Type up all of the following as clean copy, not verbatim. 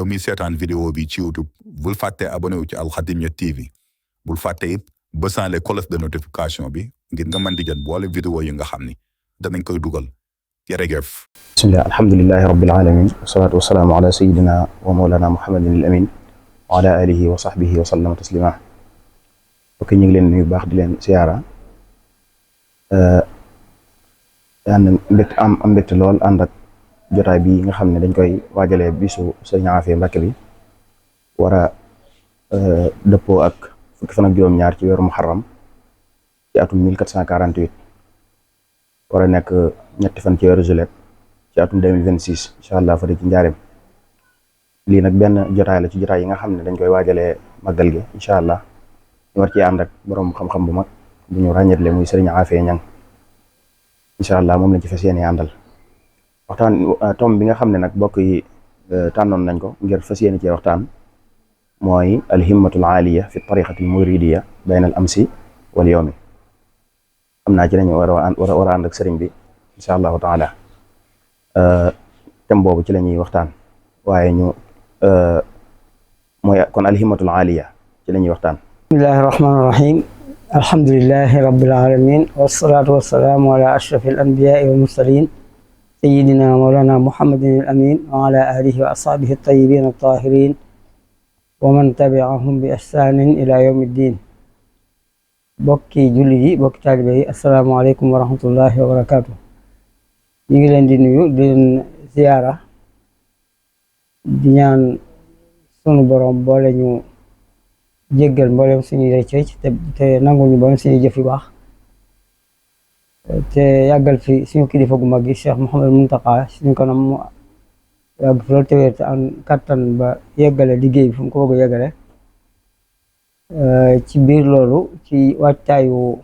yow mi seetaan vidéo bi ci YouTube bul fàtte abonné wu ci Al Khadimiyyah TV bul fàtte it bësaale cloche de notification bi ngir nga mën di jot boole vidéo yi nga xam ni danañ koy dugal jërëjëf. bismillah alhamdulillahi rabbil alamin wasalaatu wasalaamu ala sayidina wa mawlana muhammadin al amin wa ala alihi wa sahbihi wa sallama taslima. ok ñu ngi leen nuyu baax di leen siyaara am mbégte lool ànd ak jotaay bi nga xam ne dañ koy waajalee bisu Sëriñ Aafiya Mbàkke bi war a dëppoo ak fukki fan ak juróom-ñaar ci weeru muharram ci atum 1448 war a nekk ñetti fan ci weeru juillet ci atum 2026 incha allah fa di ci njaareem. lii nag benn jotaay la ci jotaay yi nga xam ne dañ koy waajalee màggal gi incha allah ñu war ci ànd ak borom xam-xam bu mag bu ñu ràññetle muy Sëriñ Aafiya Ñang incha allah moom lañ ci fas yéene àndal waxtaan tom bi nga xam ne nag bokk yi tànnoon nañ ko ngir fas yéene ci waxtaan mooy alhimmatul aaliya fi tariqatil muridiya bayna al amsi wal yawmi xam naa ci lañu war a ànd ak sëriñ bi incha allahu taala tem boobu ci la ñuy waxtaan waaye ñu mooy kon alhimmatul aaliya ci la ñuy waxtaan. bismillahi rahmaani rahim alhamdulillahi rabbil alamin wassalatu wassalamu ala ashrafil anbiya'i wal mursalin sayyidina mawlana muhammadin al amin wa ala alihi wa ashabihi at-tayyibin at-tahirin wa man tabi'ahum bi ihsanin ila yawmi ddin. bokki julli yi bokki taalibe yi assalaamu aleykum wa rahmatullahi wa barakatuh. ñu ngi leen di nuyu di leen ziyaara di ñaan sunu borom boole ñu jéggal mboolem suñuy rëcc te nangul ñu mboolem suñuy jëf yu baax te yàggal fi suñu kilifa gu mag gi Cheikh Mouhamadou Mountakha suñu kanam mu yàgg fi loolu te wér te am kattan ba yeggale liggéey bi fu mu ko bëgg a yeggale ci biir loolu ci wàccaayu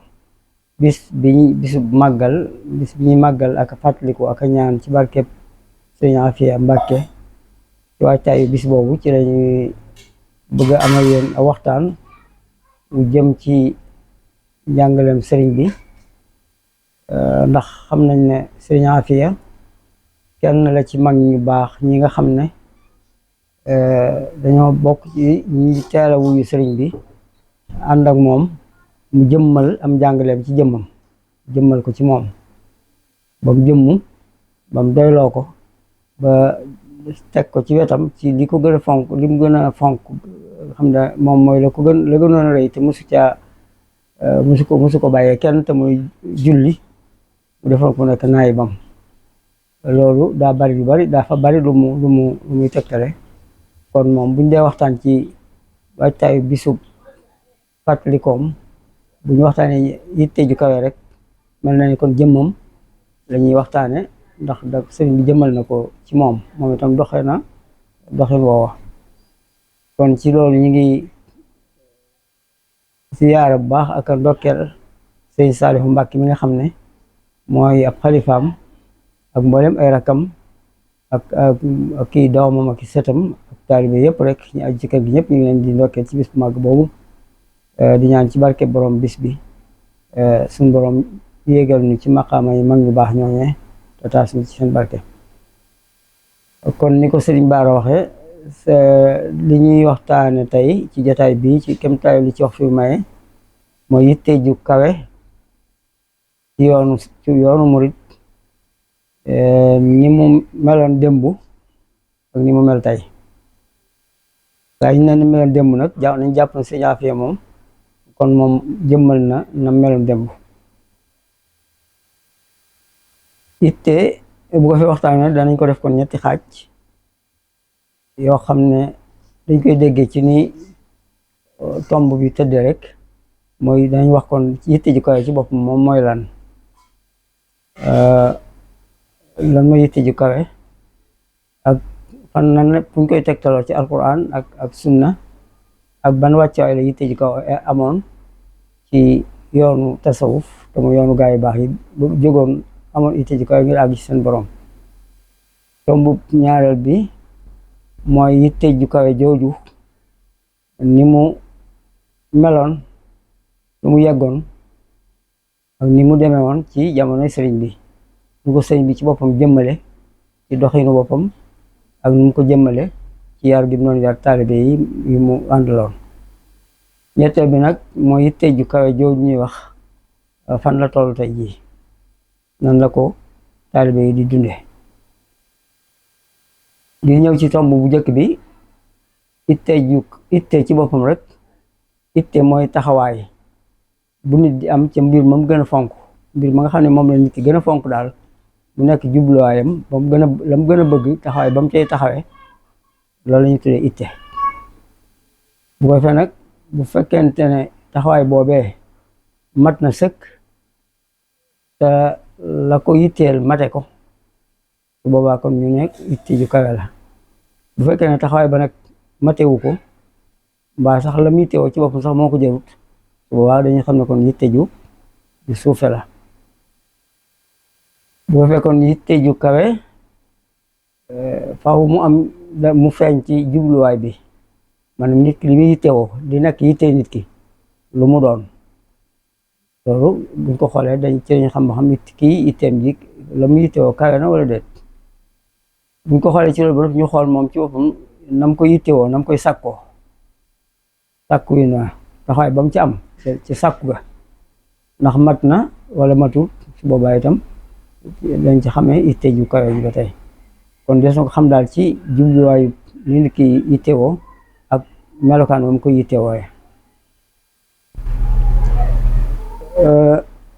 bisu màggal bis bi ñuy màggal ak fàttaliku ak ñaan ci barkeb Sëriñ Aafiya Mbàkke ci wàccaayu bis boobu ci lañuy bëgg a amal yéen a waxtaan mu jëm ci njàngaleem sëriñ bi ndax xam nañ ne Sëriñ Aafiya kenn la ci mag ñu baax ñi nga xam ne dañoo bokk ci ñi teel a wuyu sëriñ bi ànd ak moom mu jëmmal am njàngaleem ci jëmmal ko ci moom ba mu jëmmu ba mu doyloo ko ba teg ko ci wetam ci li ko gën a fonk li mu gën a fonk xam ne moom mooy la gënoon a rëy te musu ko bàyyee kenn te muy julli mu defoon ko nekk naay bam loolu daa bari lu bari daa fa bari lu muy tegtale kon moom buñ dee waxtaan ci waajtaayu bisub fàttalikoom bu ñu waxtaanee yitte ju kawe rek mel na ni kon jëmmam la ñuy waxtaane ndax da sëriñ bi jëmmal na ko ci moom itam doxee na doxin woowa kon ci loolu ñu ngi siyaara bu baax ak ndokkeel sëriñ Saalihu Mbàkke mi nga xam ne mooy ab xalifaam ak mboolem ay rakam ak kii doomam ak setam ak taalibe yëpp rek ñu aju ci kër gi ñëpp ñu ngi leen di ndokkeel ci bis bu màgg boobu di ñaan ci barke borom bis bi suñ borom yéegal ñu ci maqaama yi mag ñu baax ñooñee te taas ñu ci seen barke. kon ni ko sëriñ Baara waxee li ñuy waxtaane tey ci jotaay bi ci kemtaay li ci wax fi maye mooy yitte ju kawe ci yoonu murit ni mu meloon démb ak ni mu mel tey waaye ñu ne ni meloon démb nag nañ jàpp na Sëriñ Aafiya moom kon moom jëmmal na meloon démb yitte bu ko fi waxtaanee danañ ko def kon ñetti xaaj yoo xam ne dañ koy déggee ci ni tomb bi tëddee rek mooy dañ wax kon yitte ji kawe ci boppam moom mooy lan mooy yitte ji kawe ak fan nan fu ñu koy tegtaloo ci alquran ak sunna ak ban wàccuwaay la yitte ji kawe amoon ci yoonu tasawuf te mu yoonu gaa yu baax yi bu jógoon amoon yitte ji kawe ngir àgg ci seen borom tomb ñaareel bi mooy yitte ju kawe jooju ni mu meloon lu mu yeggoon ak ni mu demee woon ci jamonoy sëriñ bi nu ko sëriñ bi ci boppam jëmmale ci doxinu boppam ak nu mu ko jëmmale ci yar gi noonu yar taalibe yi mu àndaloon. ñetteel bi nag mooy yitte ju kawe jooju ñuy wax fan la toll tey jii nan la ko taalibe yi di dunde. di ñëw ci tomb bu njëkk bi itte ci boppam rek itte mooy taxawaay bu nit di am ca mbir moom gën a fonk, mbir ma nga xam ne moom la nit ki gën a fonk daal mu nekk jubluwaayam ba mu gën a la mu gën a bëgg taxawaay ba mu cay taxawee loolu la ñuy tuddee itte. bu ko defee nag bu fekkente ne taxawaay boobee mat na sëkk te la ko yitteel mate ko su boobaa kon ñu nekk itte ju kawe la. bu fekkee ne taxawaay ba nag matewu ko mbaa sax la mu yittewoo ci boppam sax moo ko jërut su boobaa dañuy xam ne kon yitte ju suufe la. bu ko fekkoon yitte ju kawe faaw mu am mu feeñ ci jubluwaay bi maanaam nit ki li muy yittewoo di nekk yitte nit ki lu mu doon loolu buñ ko xoolee dañ ci xam ba xam kii itteem ji la mu yittewoo kawe na wala déet. buñ ko xoolee ci loolu ba ñu xool moom ci boppam nam ko yittewoo nam koy sàkkoo sàkku yi na taxawaay ba mu ci am ci sàkku ga ndax mat na wala matul su boobaa itam dañ ci xamee itte ju kawe ji ba tey. kon des na ko xam daal ci jubluwaayu li nit ki yittewoo ak melokaan ba mu koy yittewooye.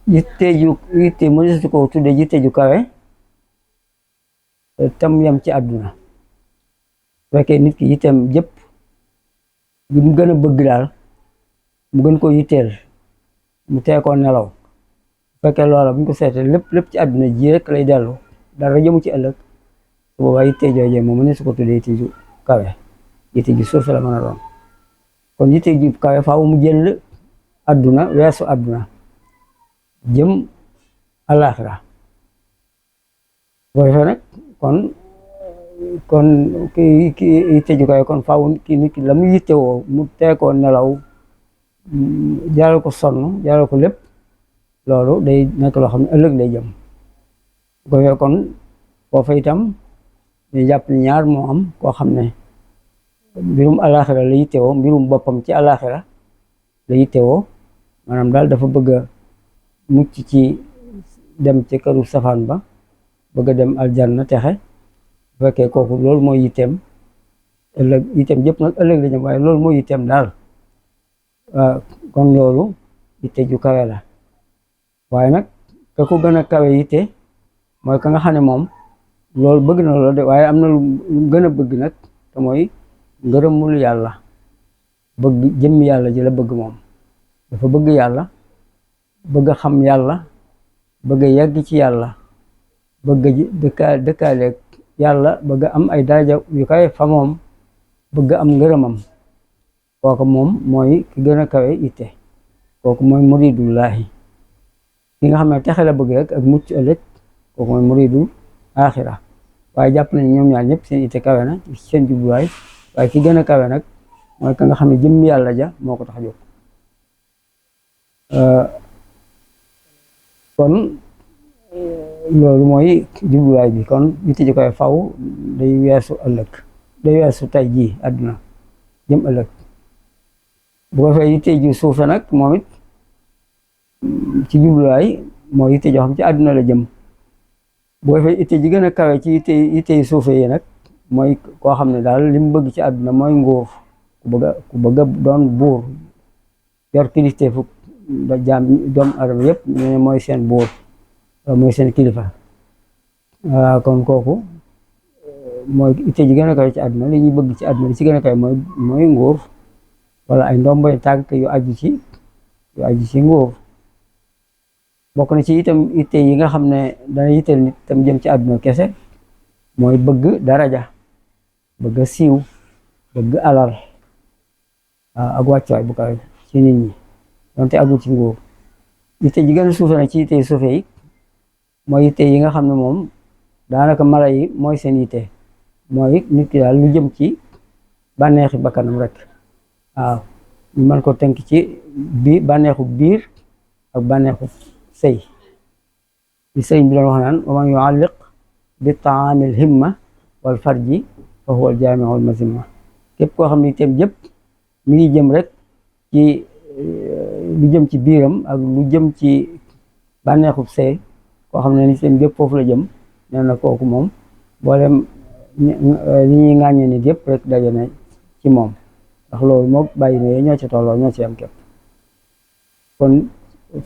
yitte mënees ko tuddee yitte ju kawe tam yam ci àdduna. su fekkee nit ki yitteem jëpp li mu gën a bëgg daal mu gën ko yitteel mu tee koo nelaw bu fekkee loola bu ñu ko seetee lépp ci àdduna ji rek lay dellu dara jëmu ci ëllëg su boobaa yitte joojee moom mënees ko tuddee yitte ju kawe yitte ju suuf la mën a doon. kon yitte ju kawe faaw mu jël àdduna weesu àdduna jëm alaaxira. boo defee nag kon ki yitte ju kawe kon faaw ki nit ki la mu yittewoo mu tee koo nelaw jaral ko sonn jaral ko lépp loolu day nekk loo xam ne ëllëg lay jëm. bu ko defee kon foofa itam ñu jàpp ne ñaar moo am koo xam ne mbirum alaaxira la yittewoo mbirum boppam ci alaaxira la yittewoo maanaam daal dafa bëgg a mucc ci dem ci këru safaan ba bëgg a dem aljanna texe. bu fekkee kooku loolu mooy yitteem ëllëg yitteem jëpp nag ëllëg la jëm waaye loolu mooy yitteem daal kon loolu yitte ju kawe la. waaye nag ka ko gën a kawe yitte mooy ka nga xam ne moom loolu bëgg na loolu de waaye am na lu gën a bëgg nag te mooy ngërëmul yàlla bëgg jëmmi yàlla ji la bëgg moom dafa bëgg yàlla bëgg a xam yàlla bëgg a yegg ci yàlla bëgg dëkkaaleeg yàlla bëgg am ay daraja yu kawe fa moom bëgg am ngërëmam kooku moom mooy ki gën a kawe itte kooku mooy muridullahi ki nga xam ne texe la bëgg rek ak mucc ëllëg kooku mooy muridul axira. waaye jàpp nañ ñoom ñaar ñëpp seen itte kawe na seen jubluwaay waaye ki gën a kawe nag mooy ka nga xam ne jëmm yàlla ja moo ko tax a jóg. kon loolu mooy jubluwaay bi kon yitte ji koy faw day weesu ëllëg day weesu tey jii àdduna jëm ëllëg. bu ko fee yitte ji suufe nag moom it ci jubluwaay mooy yitte joo xam ci àdduna la jëm. bu ko fee yitte ji gën a kawe ci yitte yi suufe yi nag mooy koo xam ne daal li mu bëgg ci àdduna mooy nguur ku bëgg a doon buur yor kilifteefu jaam doomu aadama yëpp ñu ne mooy seen buur mooy seen kilifa. kon kooku mooy itte ji gën a kawe ci àdduna li ñuy bëgg ci àdduna li ci gën a kawe mooy nguur wala ay ndomboy tànk yu aju ci nguur. bokk na ci itam itte yi nga xam ne dana yitteel nit itam jëm ci àdduna kese mooy bëgg daraja bëgg siiw bëgg alal ak wàccuwaay bu kawe ci nit ñi donte agul ci nguur. itte ji gën a suufe na ci itte suufe yi mooy yitte yi nga xam ne moom daanaka mala yi mooy seen yitte mooy nit ki daal lu jëm ci bànneexi bakkanam rek waaw ñu mën ko tënk ci bànneexu biir ak bànneexu sëy li sëy bi doon wax naan wa man yualliq bi taamil himma wal farji fa huwa al jaamiu al mazimma képp koo xam ne itam jëpp mi ngi jëm rek ci lu jëm ci biiram ak lu jëm ci bànneexub sëy koo xam ne ni seen gépp foofu la jëm nee na kooku moom boolem li ñuy ŋàññee nit yëpp rek daje na ci moom ndax loolu moom bàyyi na ñoo ci tolloo ñoo ci am képp kon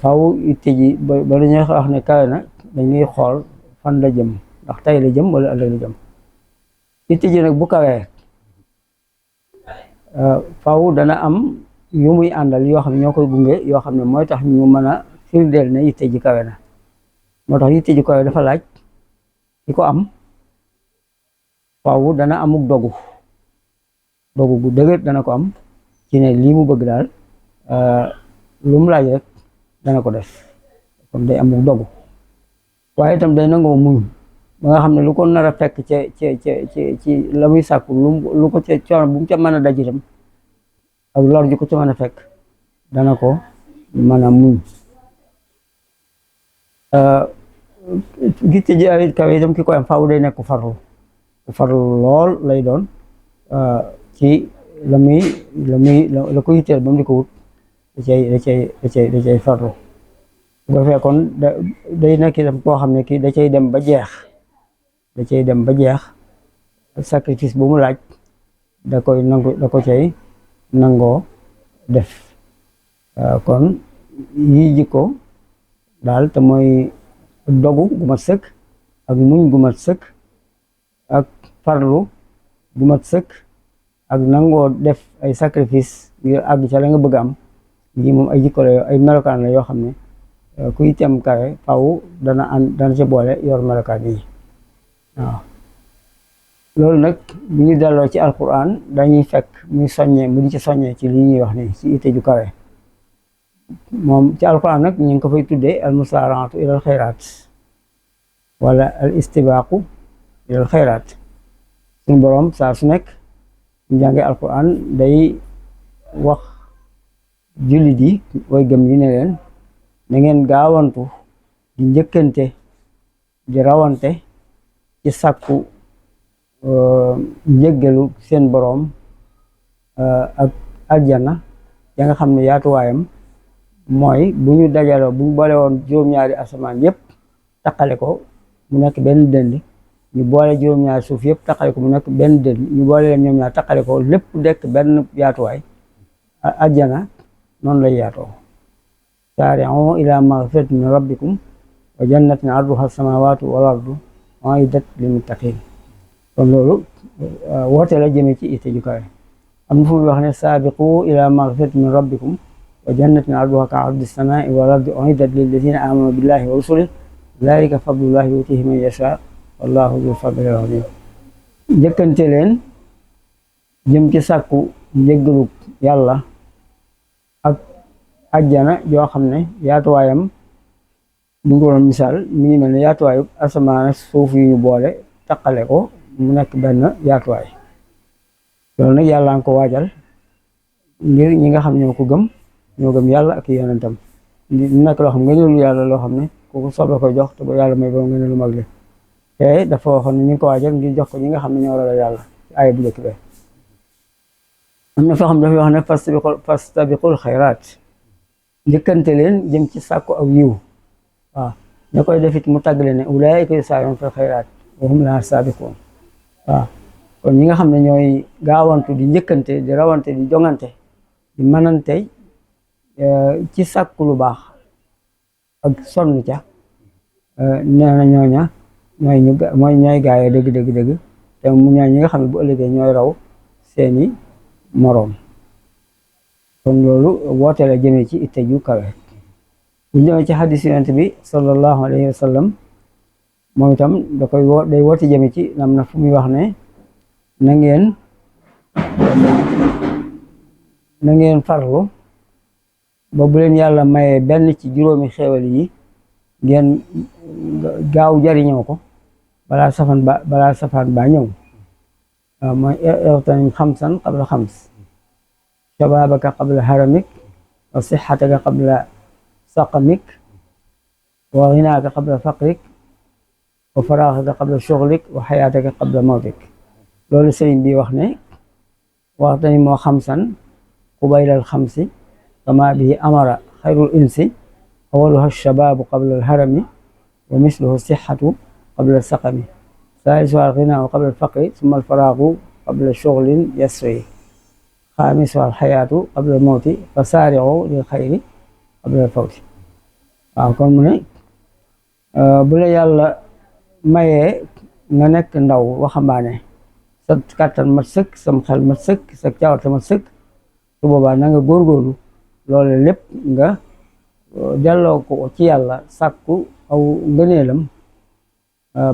faaw itte ji ba dañuy wax ne kawe na dañuy xool fan la jëm ndax tey la jëm wala ëllëg la jëm itte ji nag bu kawee faaw dana am yu muy àndal yoo xam ne ñoo koy gunge yoo xam ne mooy tax ñu mën a firndeel ne itte ji kawe na moo tax itte ji kawe dafa laaj ki ko am faaw dana amuk dogu gu dëgër dana ko am ci ne lii mu bëgg daal lu mu laaj rek dana ko def kon day amuk dogu waaye itam day nangoo muñ ba nga xam ne lu ko nar a fekk ci la muy sàkku lu ko ca coono bu mu ca mën a daj itam ak lor ji ko ca mën a fekk dana ko mën a muñ gitte ji ay kawe itam ki koy am faaw day nekk ku farlu lool lay doon ci la ko yitteel ba mu di ko wut da cay farlu bu ko fekk kon day nekk itam koo xam ne kii da cay dem ba jeex sacrifice bu mu laaj da ko cay nangoo def kon yi jikko daal te mooy dogu gu mat sëkk ak muñ gu mat sëkk ak farlu gu mat sëkk ak nangoo def ay sacrifice ngir àgg ca la nga bëgg am yi moom ay jikko la ay melokaan la yoo xam ne kuy tem kawe faw dana ca boole yor melokaan yi waaw loolu nag bu ñu delloo ci alquran dañuy fekk muy soññee mu di ci soññee ci li ñuy wax ni ci itte ju kawe moom ci alquran nag ñu ngi ko fay tuddee al musaaraatu ilal xayraat wala al istibaaqu ilal xayraat suñu boroom saa su nekk ñu jàngee alquran day wax jullit yi way gëm yi ne leen na ngeen gaawantu di njëkkante di rawante ci sàkku njëggalu seen boroom ak aljana ya nga xam ne yaatuwaayam mooy bu ñu dajaloo bu ñu boole woon juróom-ñaari asamaan yépp taqale ko mu nekk benn dënd ñu boole juróom-ñaari suuf yépp taqale ko mu nekk benn dënd ñu boole leen ñoom ñaar taqale ko lépp dekk benn yaatuwaay aljana noonu lay yaatoo saari'u ila maghfiratin min rabbikum wa jannatin arduha as-samawatu wal ardu u'iddat lil muttaqin kon loolu woote la jëmee ci itte ju kawe am na fu muy wax ne saabiqu ila maghfiratin min rabbikum wa jannatin arduha ka ardi as-samaa'i wal ardi u'iddat lil lazina amanu billahi wa rusulihi dhalika fadlullahi yutihi man yasha wallahu dhul fadlil azim njëkkante leen jëm ci sàkku njëggalu yàlla ak ajjana joo xam ne yaatuwaayam bu ñu ko doon misaal mi ngi mel ne yaatuwaayu asamaan ak suuf yu ñu boole taqale ko mu nekk benn yaatuwaay loolu nag yàlla nga ko waajal ngir ñi nga xam ñoo ko gëm ñoo gëm yàlla ak yonentam mu nekk loo xam nga ne lu yàlla loo xam ne kooku soob la koy jox te ba yàlla may ba nga ne lu mag la te dafa waxoon ne ñu ngi ko waajal ngir jox ko ñi nga xam ne ñoo ragal yàlla ci aaya bu njëkk be am na foo xam dafay wax ne fastabiqul xayraat njëkkante leen jëm ci sàkku ak yiw waaw ña koy defit mu tàggale ne ulaa'ika yusaari'uuna fil xayraat wa hum lahaa saabiquun waaw kon ñi nga xam ne ñooy gaawantu di njëkkante di rawante di jongante di mënante ci sàkku lu baax ak sonn ca nee na ñooña ñooy gaayee dëgg te mu ñooy ñi nga xam ne bu ëllëgee ñooy raw seeni moroom kon loolu woote la jëmee ci itte ju kawe bu ñëwee ci xadis yonent bi sallallahu alayhi wa sallam moom itam day woote jëmee ci am na fu muy wax ne na ngeen farlu ba bu leen yàlla mayee benn ci juróomi xéewal yi ngeen gaaw jariñoo ko balaa safaan ba ñëw mooy ightanim xamsan qabla xams shababaka qabla haramik wa sixataka qabla saqamik wa ghinaaka qabla faqrik wa faraagaka qabla shughlik wa xayaataka qabla mawtik loolu sëriñ bi wax ne waxtani moo xamsan qubaylal xamsi kama bihi amara xayrul insi awaluha shababu qabla alharami wa misluhu sixatu qabla saqami salisuha alxinaa qabla alfaqri summa alfaraagu qabla shuglin yasri xaamisuha alxayaatu qabla almawti fa saariu lil xayri qabla alfawti. waaw kon mu ne bu la yàlla mayee nga nekk ndaw waxambaane sa kàttan mat sëkk sam xel mat sëkk sa cawarte mat sëkk su boobaa na nga góorgóorlu loolu lépp nga delloo ko ci yàlla sàkku aw ngëneelam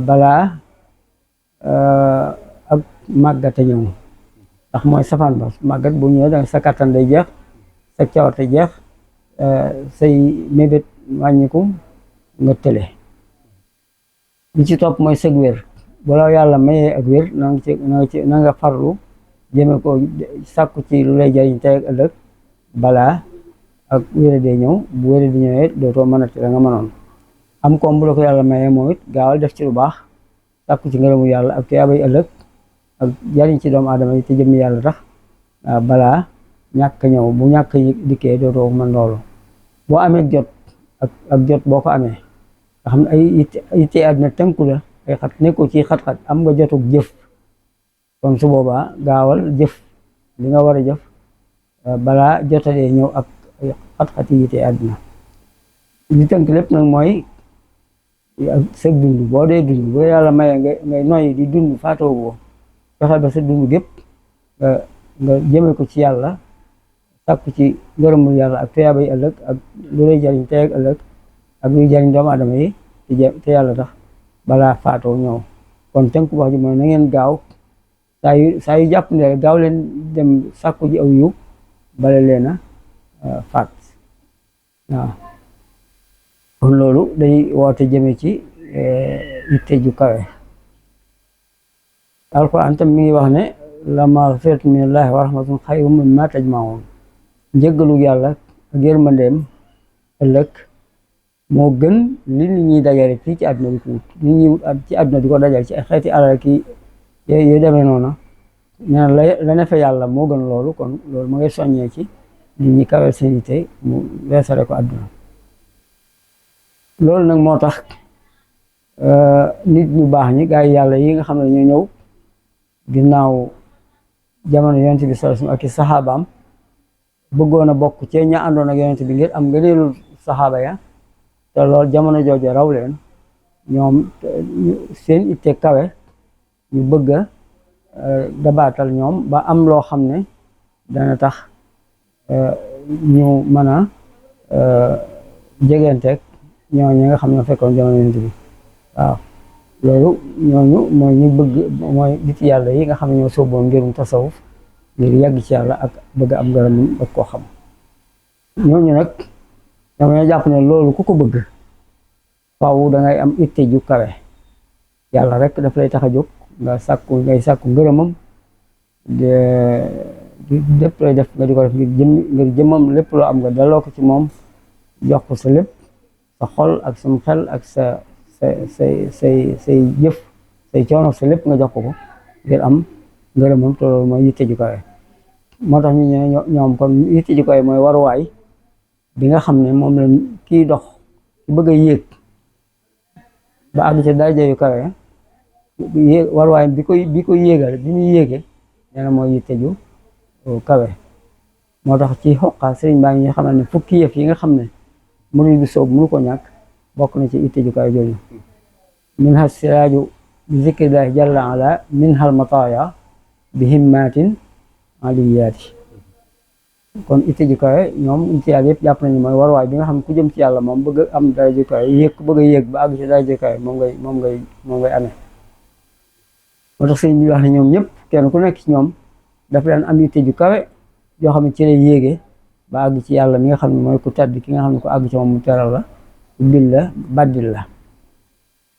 balaa ak màggate ñëw ndax mooy safaan ba màggat bu ñëwee danga sa kàttan day jeex sa cawarte jeex say mébét wàññiku nga tële li ci topp mooy sëg wér bu la yàlla mayee ak wér na nga farlu jëme ko sàkku ci lu lay jariñ tey ak ëllëg balaa ak wér dee ñëw bu wér di ñëwee dootoo mënati la nga mënoon am koom bu la ko yàlla mayee moom it gaawal def ci lu baax sàkku ci ngërëmu yàlla ak tuyaabay ëllëg ak jariñ ci doomu aadama yi te jëmmi yàlla tax balaa ñàkk ñëw bu ñàkk dikkee dootoo mën loolu boo amee jot ak jot boo ko amee nga xam ne ay yitte àddina tënku la ay xat nekkoo ci xat-xat am nga jotug jëf kon su boobaa gaawal jëf li nga war a jëf balaa jotadee ñëw ak xat-xat yi yitte àddina li tënk lépp nag mooy sëg dund boo dee dund bu yàlla maye ngay noyyi di dund faatoo boo fexe ba sa dund gépp nga jëme ko ci yàlla sàkku ci ngërëmul yàlla ak tuyaabay ëllëg ak lu lay jariñ tey ak ëllëg ak luy jariñ doomu aadama yi te yàlla tax balaa faatoo ñëw kon tënk wax ji mooy na ngeen gaaw saa yu jàpp ne gaaw leen dem sàkku ji aw yiw bala leen a faat waaw kon loolu day woote jëme ci yitte ju kawe alquran tam mi ngi wax ne la magfiratun minallahi wa rahmatun xayrun mimma tajmaun njëggalu yàlla ak yërmandeem ëllëg moo gën li nit ñi dajale fii ci àdduna bi ko wut nit ñi wut ci àdduna di ko dajale ci ay xeeti alal ki yooyu demee noona nee na la ne fa yàlla moo gën loolu kon loolu ma ngay soññee ci nit ñi kawel seen yitte mu weesare ko àdduna loolu nag moo tax nit ñu baax ñi gaa yi yàlla yi nga xam ne ñoo ñëw ginnaaw jamono yonent bi sallallahu alayhi wasallam ak i saxaabaam bëggoon a bokk ci ña àndoon ak yonent bi ngir am ngëneelul saxaaba ya te loolu jamono jooju raw leen ñoom seen itte kawe ñu bëgg a dabaatal ñoom ba am loo xam ne dana tax ñu mën a jegenteeg ñooñu nga xam ne fekkoon jamono yonent bi waaw loolu ñooñu mooy ñu bëgg mooy nit yàlla yi nga xam ne ñoo sóoboon ngirum tasawuf ngir yàgg ci yàlla ak bëgg am ngërëmam ak koo xam ñooñu nag ñoom ñoo jàpp ne loolu ku ko bëgg faaw da ngay am itte ju kawe yàlla rek daf lay tax a jóg ngay sàkku ngërëmam lépp lay def nga di ko def ngir jëmmam lépp loo am nga delloo ko ci moom jox ko sa lépp sa xol ak sam xel ak say jëf say coono sa lépp nga jox ko ngir am ngërëmam te loolu mooy yitte ju kawe moo tax ñu ne ñoom kon yitte ju kawe mooy waruwaay bi nga xam ne moom la kii dox ci bëgg a yéeg ba àgg ci daraja yu kawe waruwaay bi ko yéegal bi muy yéege nee na mooy yitte ju kawe moo tax ci xoqa sëriñ baa ngi ñu xamal ne fukki yëf yi nga xam ne murid bi soob mënu ko ñàkk bokk na ci yitte ju kawe jooju min ha siraaju bi zikrillahi jalla ala min hal mataaya bi himmatin aliyaati kon itte ju kawe ñoom itte yàlla yëpp jàpp nañu mooy waruwaay bi nga xam ne ku jëm ci yàlla moom bëgg am daraja ju kawe yéeg bëgg a yéeg ba àgg ci daraja ju kawe moom ngay amee moo tax sëriñ bi wax ne ñoom ñëpp kenn ku nekk ci ñoom daf leen am itte ju kawe yoo xam ne ci lay yéege ba àgg ci yàlla mi nga xam ne mooy ku tedd ki nga xam ne ku àgg ci moom mu teral la ubbil la baddil la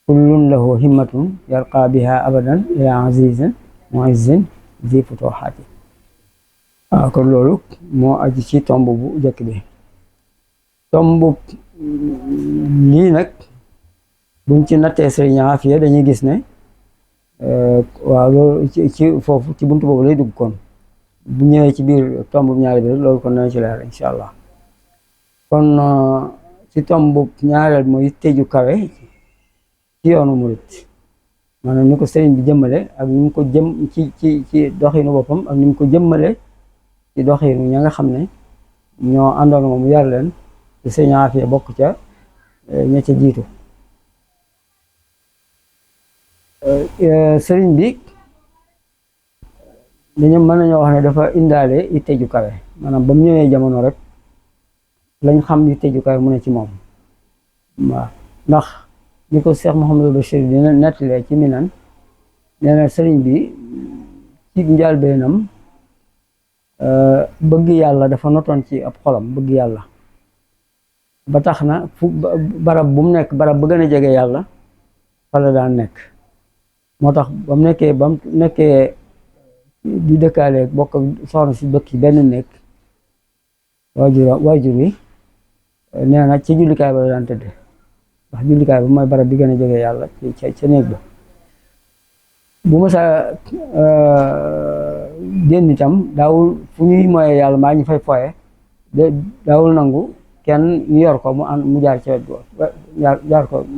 kullun lahu himmatun yarqa biha abadan ila azizin muizzin zi futuhaati waaw kon loolu moo aju ci tomb bu njëkk bi tomb lii nag buñ ci nattee Sëriñ Aafiya dañuy gis ne waaw loolu ci foofu ci buntu boobu lay dugg kon bu ñëwee ci biir tombu ñaari bi loolu kon dana ci leer incha allah. kon ci tombu ñaareel mooy tëju kawe ci yoonu murit maanaam ni ko sëriñ bi jëmmale ak ni mu ko jëm ci doxinu boppam ak ni mu ko jëmmale ci doxinu ña nga xam ne ñoo àndoon moom yar leen ci sëriñ Afia bokk ca ña ca jiitu. sëriñ bi dañu mën nañoo wax ne dafa indaale itte ju kawe maanaam ba mu ñëwee jamono rek lañ xam itte ju kawe mu ne ci moom waaw ndax ni ko Cheikh Mouhamadou Bachir dina nettalee ci Minan nee na sëriñ bi ci njëlbéenam bëgg yàlla dafa notoon ci ab xolam bëgg yàlla ba tax na fu barab bu mu nekk barab ba gën a jege yàlla fa la daan nekk moo tax ba mu nekkee di dëkkaale bokk soxna si bëkk benn nekk waajur wi nee na ci jullikaay ba la daan tëdd ndax jullikaay ba mooy barab bi gën a jege yàlla ca néeg ba bu ma saa génn itam daawul fu ñuy moye yàlla maa ñu fay foye daawul nangu kenn ñu yor ko mu jaar ci wet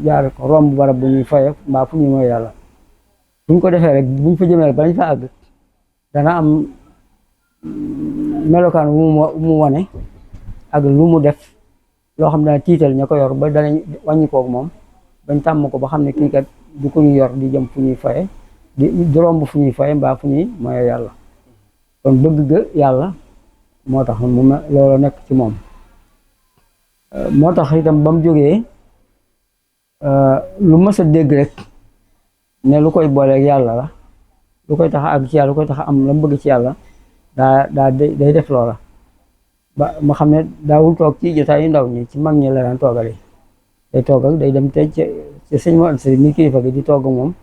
jaar ko romb barab bu ñuy foye mbaa fu ñuy moye yàlla buñ ko defee rek buñ fa jëmee rek bañ fa àgg dana am melokaan mu wane ak lu mu def loo xam ne tiital ña ko yor ba danañ wàññi koog moom bañ tàmm ko ba xam ne kii kat du ko ñu yor di jëm fu ñuy foye di romb fu ñuy foye mbaa fu ñuy moye yàlla kon bëgg ga yàlla moo tax loolu nekk ci moom moo tax itam ba mu jógee lu mës a dégg rek ne lu koy booleeg yàlla la lu koy tax a àgg ci yàlla lu koy tax a am la mu bëgg ci yàlla day def loola ba ma xam ne daawul toog ci jotaay yu ndaw ñi ci mag ñi la daan toogal day toog ak day dem te ci sëñ Mor Anta mi kilifa gi di toog moom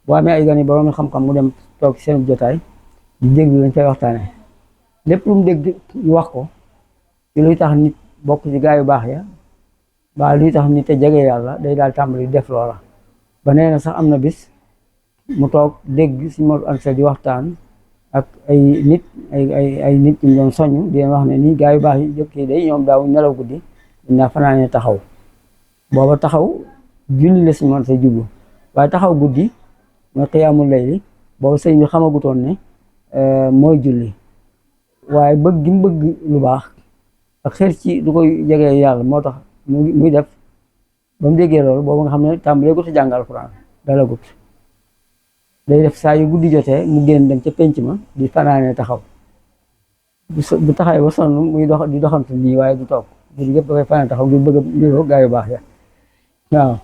boo amee ay gan yi borom xam-xam mu dem toog seen jotaay di déglu lañ fay waxtaane lépp lu mu dégg ñu wax ko ci luy tax nit bokk ci gaa yu baax ya ba luy tax nit te jege yàlla day daal tàmbali def loola ba nee na sax am na bis mu toog dégg sëñ Mor Anta di waxtaan ak ay nit ñu doon soññ di leen wax ne nii gaa yu baax yi jëkk yi day ñoom daaw nelaw guddi dañ naa fanaane taxaw booba taxaw julli la sëñ Mor Anta jublu waaye taxaw guddi mooy xiyaamul layli booba sëñ bi xamagutoon ne mooy julli waaye bëgg gi mu bëgg lu baax ak xër ci lu koy jegee yàlla moo tax muy def ba mu déggee loolu boobu nga xam ne tàmbalee gut a jàng alxuraan dala gut day def saa yu guddi jotee mu génn dem ca penc ma di fanaanee taxaw bu taxawee ba sonn muy di doxantu nii waaye du toog guddi yëpp dafay fanaanee taxaw ngir bëgg a niroo gaa yu baax ya waaw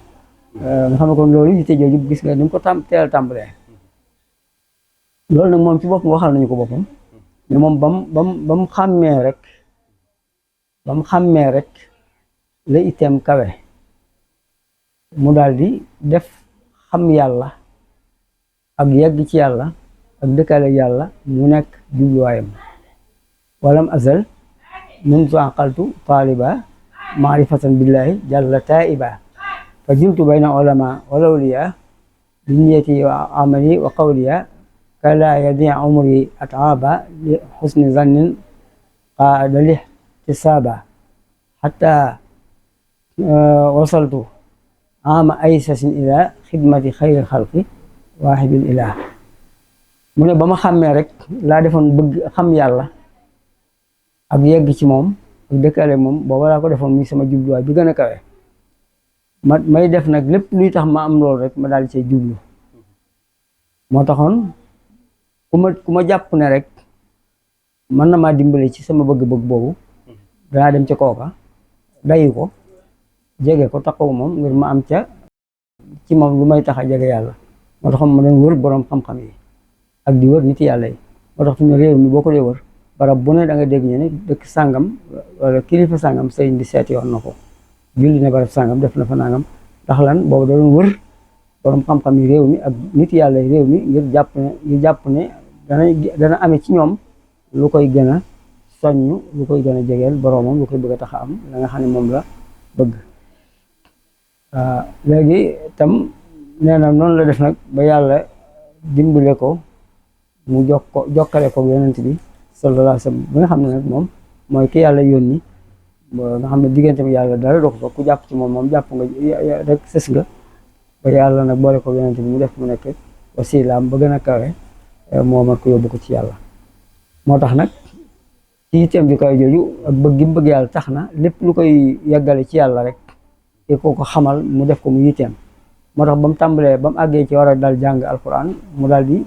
nga xam ne kon loolu yitte jooju gis nga ni mu ko teel tàmbalee loolu nag moom ci boppam waxal nañu ko boppam mais moom ba mu xàmmee rek la itteem kawe mu daal di def xam yàlla ak yegg ci yàlla ak dëkkale yàlla mu nekk jubluwaayam walam azal mundu aqaltu taaliba maarifatan billahi jalla taiba fa jiltu bayna ulama wal awliya bi niyati wa amali wa qawliya kala yadi umri ataba li husni zannin qaada li ihtisaba hatta wasaltu ama aysasin ila xidmati xayril xalqi waaxibil ilah mu ne ba ma xàmmee rek laa defoon bëgg xam yàlla ak yegg ci moom ak dëkkale moom booba laa ko defoon muy sama jubluwaay bi gën a kawe may def nag lépp luy tax ma am loolu rek ma daal di cay jublu moo taxoon ku ma jàpp ne rek mën na maa dimbale ci sama bëgg-bëgg boobu danaa dem ca kooka dayi ko jege ko taxaw moom ngir ma am ca ci moom lu may tax a jege yàlla moo tax ma doon wër borom xam-xam yi ak di wër nit yàlla yi moo tax fi mu ne réew mi boo ko dee wër barab bu ne da nga dégg ñu ne dëkk sàngam wala kilifa sàngam sëriñ bi seeti yoon na ko julli ne barab sàngam def na fa nangam ndax lan boobu da doon wër borom xam-xam yi réew mi ak nit yàlla yi réew mi ngir jàpp ne dana amee ci ñoom lu koy gën a soññ lu koy gën a jegeel boromam lu koy bëgg a tax a am la nga xam ne moom la bëgg léegi tam nee na noonu la def nag ba yàlla dimbale ko mu jokkale ko yonent bi sallallahu alayhi wa sallam bi nga xam ne nag moom mooy ki yàlla yónni nga xam ne diggante bi yàlla dara dox fa ku jàpp ci moom jàpp nga rek sës nga ba yàlla nag boole ko yonent bi mu def mu nekk wasilaam ba gën a kawe moom ak yóbbu ko ci yàlla. moo tax nag ci yitteem bi koy jooju ak bëgg gi mu bëgg yàlla tax na lépp lu koy yàggale ci yàlla rek te ko xamal mu def ko mu yitteem. moo tax ba mu tàmbalee ba mu àggee ci war a dal jàng alquran mu daal di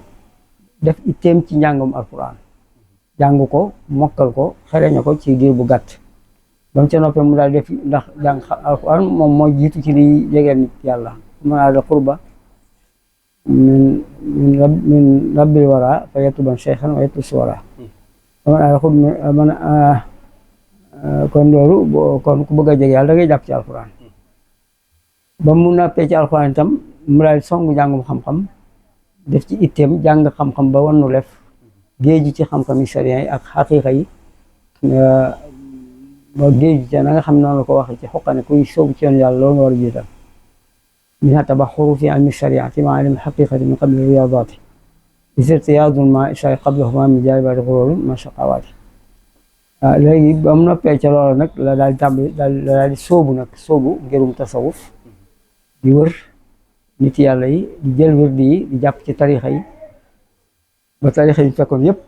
def itteem ci njàngum alquran jàng ko mokkal ko xereñe ko ci diir bu gàtt ba mu ca noppee mu daal def ndax jàng alquran moom mooy jiitu ci liy jegeel nit yàlla man aada qurba min rabbil wara fa yatuban cheikhan wa yatu suwara man aada qurba man kon loolu kon ku bëgg a jege yàlla da ngay jàpp ci alquran ba mu nappee ci alxuraan itam mu daal songu jàngum xam-xam def ci itteem jàng xam-xam ba wannu lef géeju ci xam-xam yi sariya yi ak xaqiiqa yi ba géeju ci na nga xam noonu la ko waxee ci xoqane kuy soobu ci yoon yàlla loolu nga war a jiital min tabaxuru fi ilmi shariati ma ilmi xaqiiqati min qabli riyadaati isirtiyaadun ma ishaari qablahuma min jaalibaati xuróorin ma shaqawaati léegi ba mu noppee ca loolu nag la daal di tàmbali daal di soobu nag soobu ngirum tasawuf di wër nit yàlla yi di jël wërdi yi di jàpp ci tarixa yi ba tarixa yi fekkoon yëpp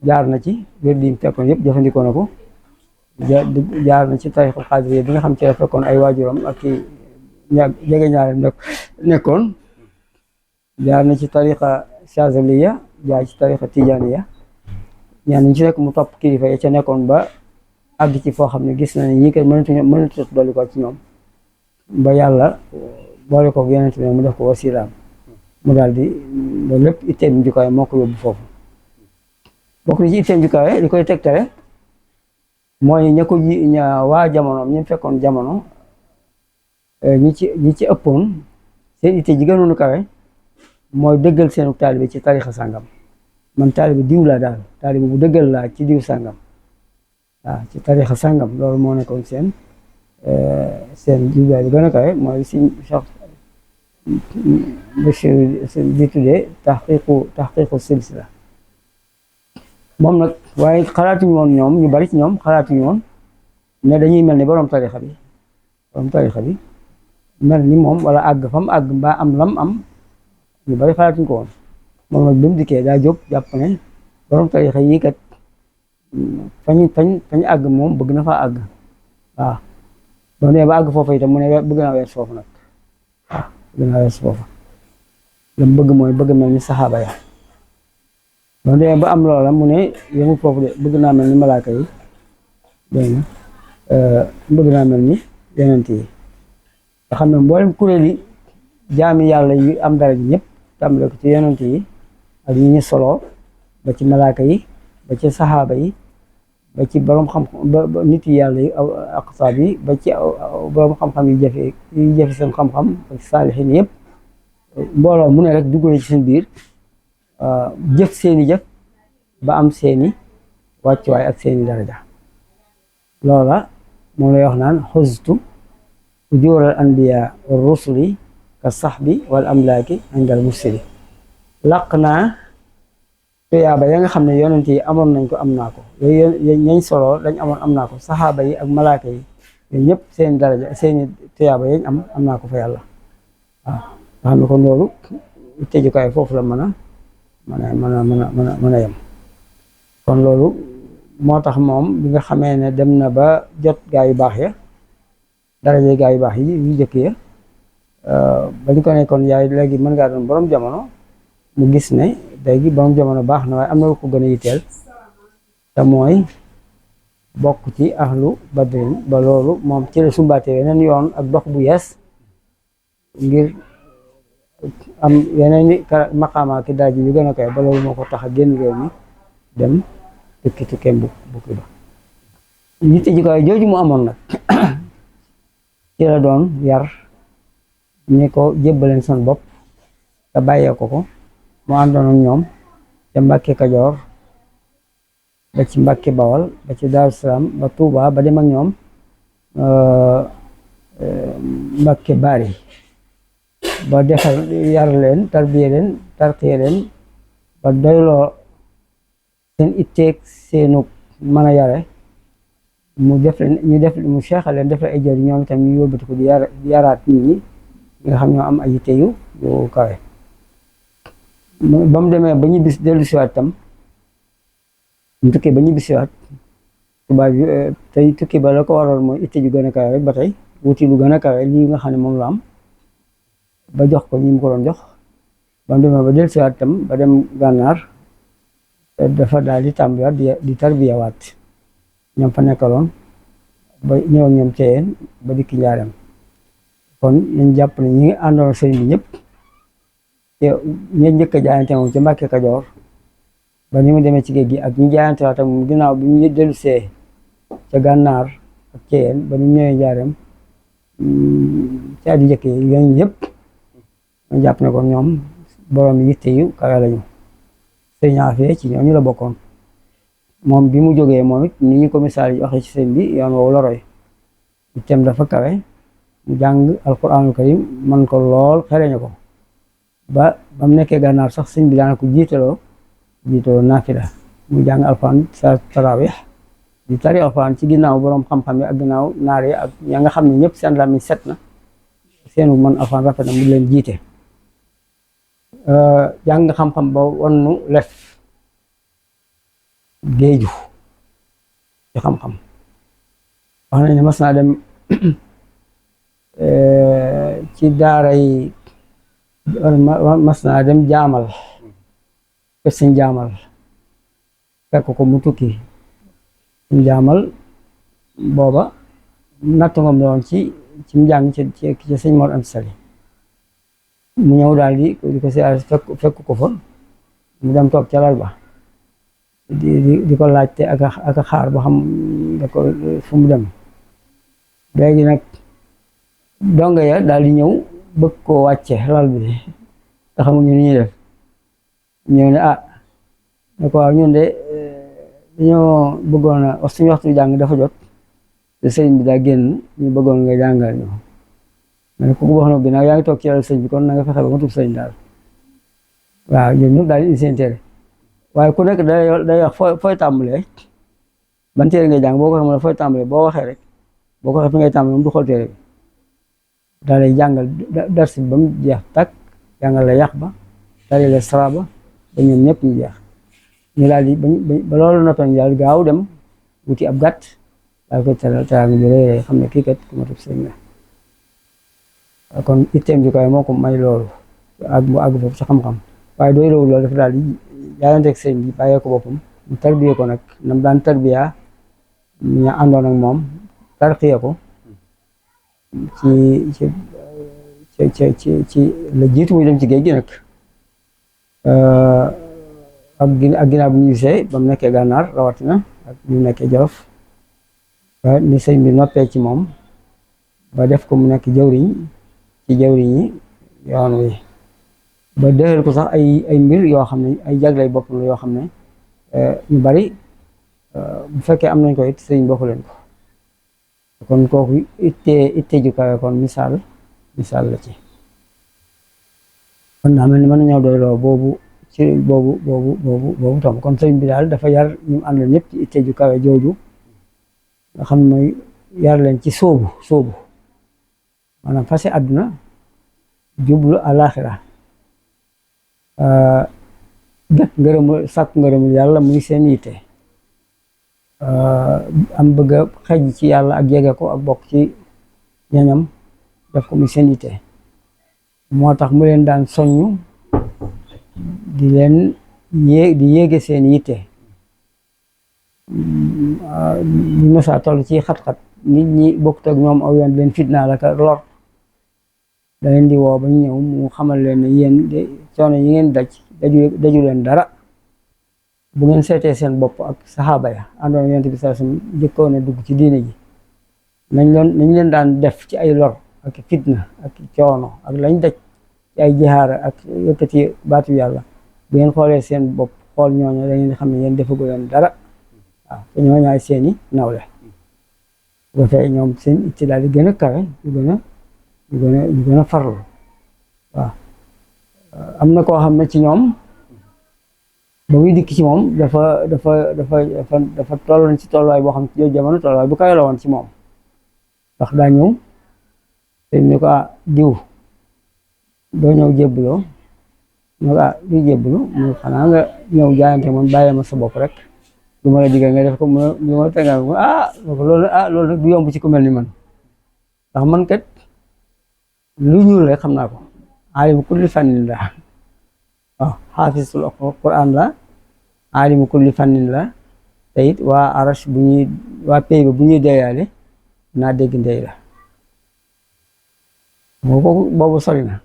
jaar na ci wërdi yi fekkoon yëpp jëfandikoo na ko jaar na ci tarixa xaadiriya bi nga xam ci la fekkoon ay waajuram ak i jege ñaarem nekkoon jaar na ci tarixa Chazaliya jaar ci tarixa Tijaniya ñaan ñu ci rek mu topp kilifa yi ca nekkoon ba àgg ci foo xam ne gis na ne ñii kat mënatu dolli ko ci ñoom ba yàlla boole ko yonent bi mu def ko wasilaam mu daal di loolu lépp itteem ju kawe moo ko yóbbu foofu bokk na ci itteem ju kawe li koy tegtale mooy ña ko waa jamonoom ñu fekkoon jamono ñi ci ëppoon seen itte ji gënoon kawe mooy dëggal seenu taalibe ci tarixa sàngam man taalibe diw laa daal taalibe bu dëggal laa ci diw sàngam waaw ci tarixa sàngam loolu moo nekkoon seen jubluwaay bi gën a kawe mooy si Cheikh Bachir di tuddee taxqiqu silsila moom nag waaye xalaatuñu woon ñoom ñu bari ci ñoom xalaatuñu woon ne dañuy mel ni borom tarixa bi mel ni moom wala àgg fam àgg mbaa am lam am ñu bari xalaatuñu ko woon moom nag bi mu dikkee daa jóg jàpp ne borom tarixa yi kat fañ àgg moom bëgg na faa àgg waaw boo nee ba àgg foofu itam mu ne bëgg naa wees foofu nag waaw bëgg naa wees foofu lam bëgg mooy bëgg mel ni saxaaba ya boo nee ba am loola mu ne yemul foofu de bëgg naa mel ni malaaka yi dégg nga bëgg naa mel ni yonent yi nga xam ne mboolem kuréeli jaami yàlla yi am dara ji ñëpp tàmbale ko ci yonent yi ak ñi ñu solo ba ci malaaka yi ba ci saxaaba yi ba ci borom xam ba nit yi yàlla yi aqtaab yi ba ci borom xam-xam yi jafe seen xam-xam ak saalixiin yëpp mbooloo mu ne rek dugg na ci seen biir jëf seeni jëf ba am seeni wàccuwaay ak seeni daraja loola moom lay wax naan xuztu ujuural anbiya wa rusuli ka saxbi wal amlaaki indal mursili laq naa tuyaaba ya nga xam ne yonent yi amoon nañ ko am naa ko yooyu ñañ solo lañ amoon am naa ko saxaaba yi ak malaaka yi yooyu ñëpp seen daraja seeni tuyaaba yañ am naa ko fa yàlla waaw nga xam ne kon loolu tëjukaay foofu la mën a yem kon loolu moo tax moom bi nga xamee ne dem na ba jot gaa yu baax ya daraja gaa yu baax yi yu jëkk ya bañ ko ne kon yaay léegi mën ngaa doon borom jamono mu gis ne léegi borom jamono baax na waaye am na lu ko gën a yitteel te mooy bokk ci ahlu badrin ba loolu moom ci la sumbaatee yeneen yoon ak dox bu yees ngir am yeneen i maqaama ki daaj yu gën a koy ba loolu moo ko tax a génn réew mi dem tukki tukkeem bukki ba yitte ji koy jooju mu amoon nag ci la doon yar ñi ko jébbaleen seen bopp te bàyyee ko mu àndoon ak ñoom ca Mbàkke Kajoor ba ci Mbàkke Bawal ba ci Daaru Salaam ba Tuuba ba dem ak ñoom Mbàkke Bari ba defar yar leen tarbiye leen tarqiye leen ba doyloo seen itteeg seenu mën a yare mu def leen ñu def mu seexal leen def leen ay jëriñ ñoom itam ñu yóbbatu ko di yaraat nit ñi nga xam ñoo am ay yitte yu kawe ba mu demee ba ñu dellu siwaat tam mu tukkee ba ñu bisiwaat tubaab bi tey tukki ba la ko waroon mooy itte ju gën a kawe rek ba tey wuti lu gën a kawe lii nga xam ne moom la am ba jox ko ñi mu ko doon jox ba mu demee ba dellu siwaat tam ba dem gànnaar dafa daal di tàmbiwaat di tarbiyawaat ñoom fa nekkaloon ba ñëw ak ñoom Ceyeen ba dikki Njaareem kon nañ jàpp ne ñi ngi àndoon sëriñ bi ñëpp te ñi njëkk a jaayante moom ci Mbàkke Kajoor ba ni mu demee ci géej gi ak ñu jaayante waat moom ginnaaw bi ñu dellu see ca gànnaar ak Ceyeen ba ñu ñëwee Njaareem ci at yu njëkk yi yooyu yëpp ñu jàpp ne kon ñoom borom yitte yu kawe lañu sëriñ Afee ci ñooñu la bokkoon moom bi mu jógee moom it ni ñu ko misaal yi waxee ci sëñ bi yoon woowu la roy itam dafa kawe mu jàng alquranul karim man ko lool xereñe ko ba mu nekkee gànnaar sax sëñ bi daana ko jiitaloo naafila mu jàng alquran sa tarawih di tari alquran ci ginnaaw borom xam-xam yi ak ginnaaw naar yi ak ña nga xam ne ñëpp seen làmmiñ set na seenu man alquran rafet na mu leen jiite jàng xam-xam ba wannu lef géeju ci xam-xam wax nañ ne mas naa dem ci daara yi mas naa dem jaamal kër sëñ jaamal fekk ko mu tukki sëñ jaamal booba natt ngam doon ci njàng ci sëñ Mor Anta Sali mu ñëw daal di ko siyaare fekk ko fa mu dem toog ca lal ba di ko laajte ak xaar ba xam da ko fu mu dem léegi nag donga ya daal di ñëw bëgg koo wàcce lal bi te xamuñu ni ñuy def ñëw ne ne ko waaw ñun de dañoo bëggoon a suñu waxtu jàng dafa jot te sëriñ bi daa génn ñu bëggoon nga jàngal ñu ma ne ko wax na bi nag yaa ngi toog ci lal sëriñ bi kon na nga fexe ba ma tub sëriñ daal waaw ñoom ñëpp daal di indi seen téere waaye ku nekk day wax fooy tàmbalee ban téere ngay jàng boo ko waxee fooy tàmbalee boo waxee rek boo ko waxee fi ngay tàmbalee moom du xool téere bi daal lay jàngal dars bi ba mu jeex takk jàngal la yàq ba tari la sara ba ba ñoom ñëpp ñu jeex ñu daal di ba loolu noppee ñu daal gaaw dem wuti ab gàtt daal koy teral teraanga ju rëy xam ne kii kat ku ma tub sëriñ la kon itteem ji koy moo ko may loolu mu àgg foofu ci xam-xam waaye doy loolu dafa daal di jaayanteeg sëñ bi bàyyee ko boppam mu tarbiye ko nag nam daan tarbiya ñu àndoon ak moom tarxiye ko ci la jiitu muy dem ci géej gi nag ak ginnaaw bi ñu gisee ba mu nekkee gànnaar rawatina ak ñu nekkee Jolof ba ni sëñ bi noppee ci moom ba def ko mu nekk jëwriñ ci jëwriñ yi yoon wi ba dëxal ko sax ay mbir yoo xam ne ay jaglay boppam la yoo xam ne ñu bari bu fekkee am nañ ko it sëriñ bokku leen ko kon kooku itte ju kawe kon misaal la ci kon naa mel ni mën nañoo doyloo boobu tam kon sëriñ bi daal dafa yar ñu àndal ñëpp ci itte ju kawe jooju nga xam ne mooy yar leen ci sóobu maanaam fase àdduna jublu àlaaxira jot sàkku ngërëmul yàlla muy seen yitte am bëgg a xej ci yàlla ak jege ko ak bokk ci ñañam def ko muy seen yitte moo tax mu leen daan soññu di leen di yéege seen yitte ñu mësaa toll ci xat-xat nit ñi bokkut ak ñoom aw yoon leen fitna la ka lor da leen di woo ba ñu ñëw mu xamal leen ne yéen de coono yi ngeen daju leen dara bu ngeen seetee seen bopp ak saxaaba ya àndoon yonent bi sallallahu alayhi wasallam jëkkoon a dugg ci diine ji nañ leen daan def ci ay lor ak fitna ak coono ak lañ daj ci ay jihaara ak yëkkati baatu yàlla bu ngeen xoolee seen bopp xool ñooñu da ngeen xam ne yéen defagu leen dara waaw te ñooñaay seeni nawle bu ko fee ñoom seen itti daal di gën a kawe ñu gën a farlu waaw am na koo xam ne ci ñoom ba muy dikk ci moom dafa tolloon ci tolluwaay boo xam ci jooju jamono tolluwaay bu kawe la woon ci moom ndax daa ñëw sëñ ni ko diw doo ñëw jébbaloo mu ko du jébbalu mu xanaa nga ñëw jaayante moom bàyyi ma sa bopp rek lu ma la digal nga def ko mu ma tegal loolu nag du yomb ci ku mel ni man ndax man kat lu ñuul rek xam naa ko aalimu kulli fannin la waaw xaafisul Quran la aalimu kulli fannin la te it waa arash bu ñuy waa pay ba bu ñuy deeyaale naa dégg ndey la boobu sori na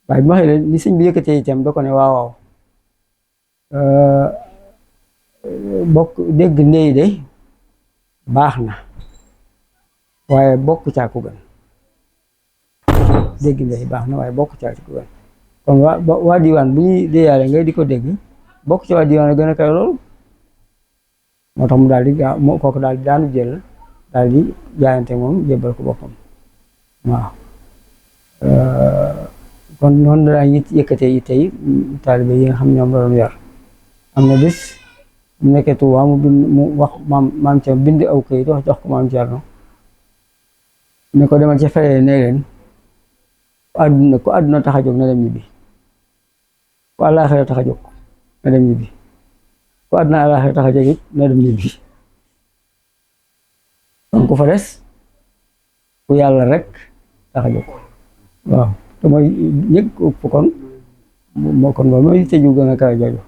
waaye bi ma xëy ni sëñ bi yëkkatee itam da ko ne waaw bokk dégg ndey de baax na waaye bokk caa ko gën dégg ndey baax na waaye bokk caa ko gën kon waa diwaan bu ñuy deeyaale ngay di ko dégg bokk ci waa diwaan a gën a kay loolu moo tax mu daal di kooku daal di daanu jël daal di jaayante moom jébbal ko boppam waaw kon noonu daa yëkkatee yi tey taalibe yi nga xam ñoom la doon yor am na bis mu nekkee Tuubaa mu wax maam ca bind aw këyit wax jox ko maam Cerno ne ko demal ca fayee ne leen ku àdduna tax a jóg na dem ñibbi ku àllaaxira tax a jóg na dem ñibbi ku àdduna àllaaxira tax a jóg it na dem ñibbi kon ku fa des ku yàlla rek tax a jóg waaw te mooy yëg kon loolu mooy tëju gën a kawe jooju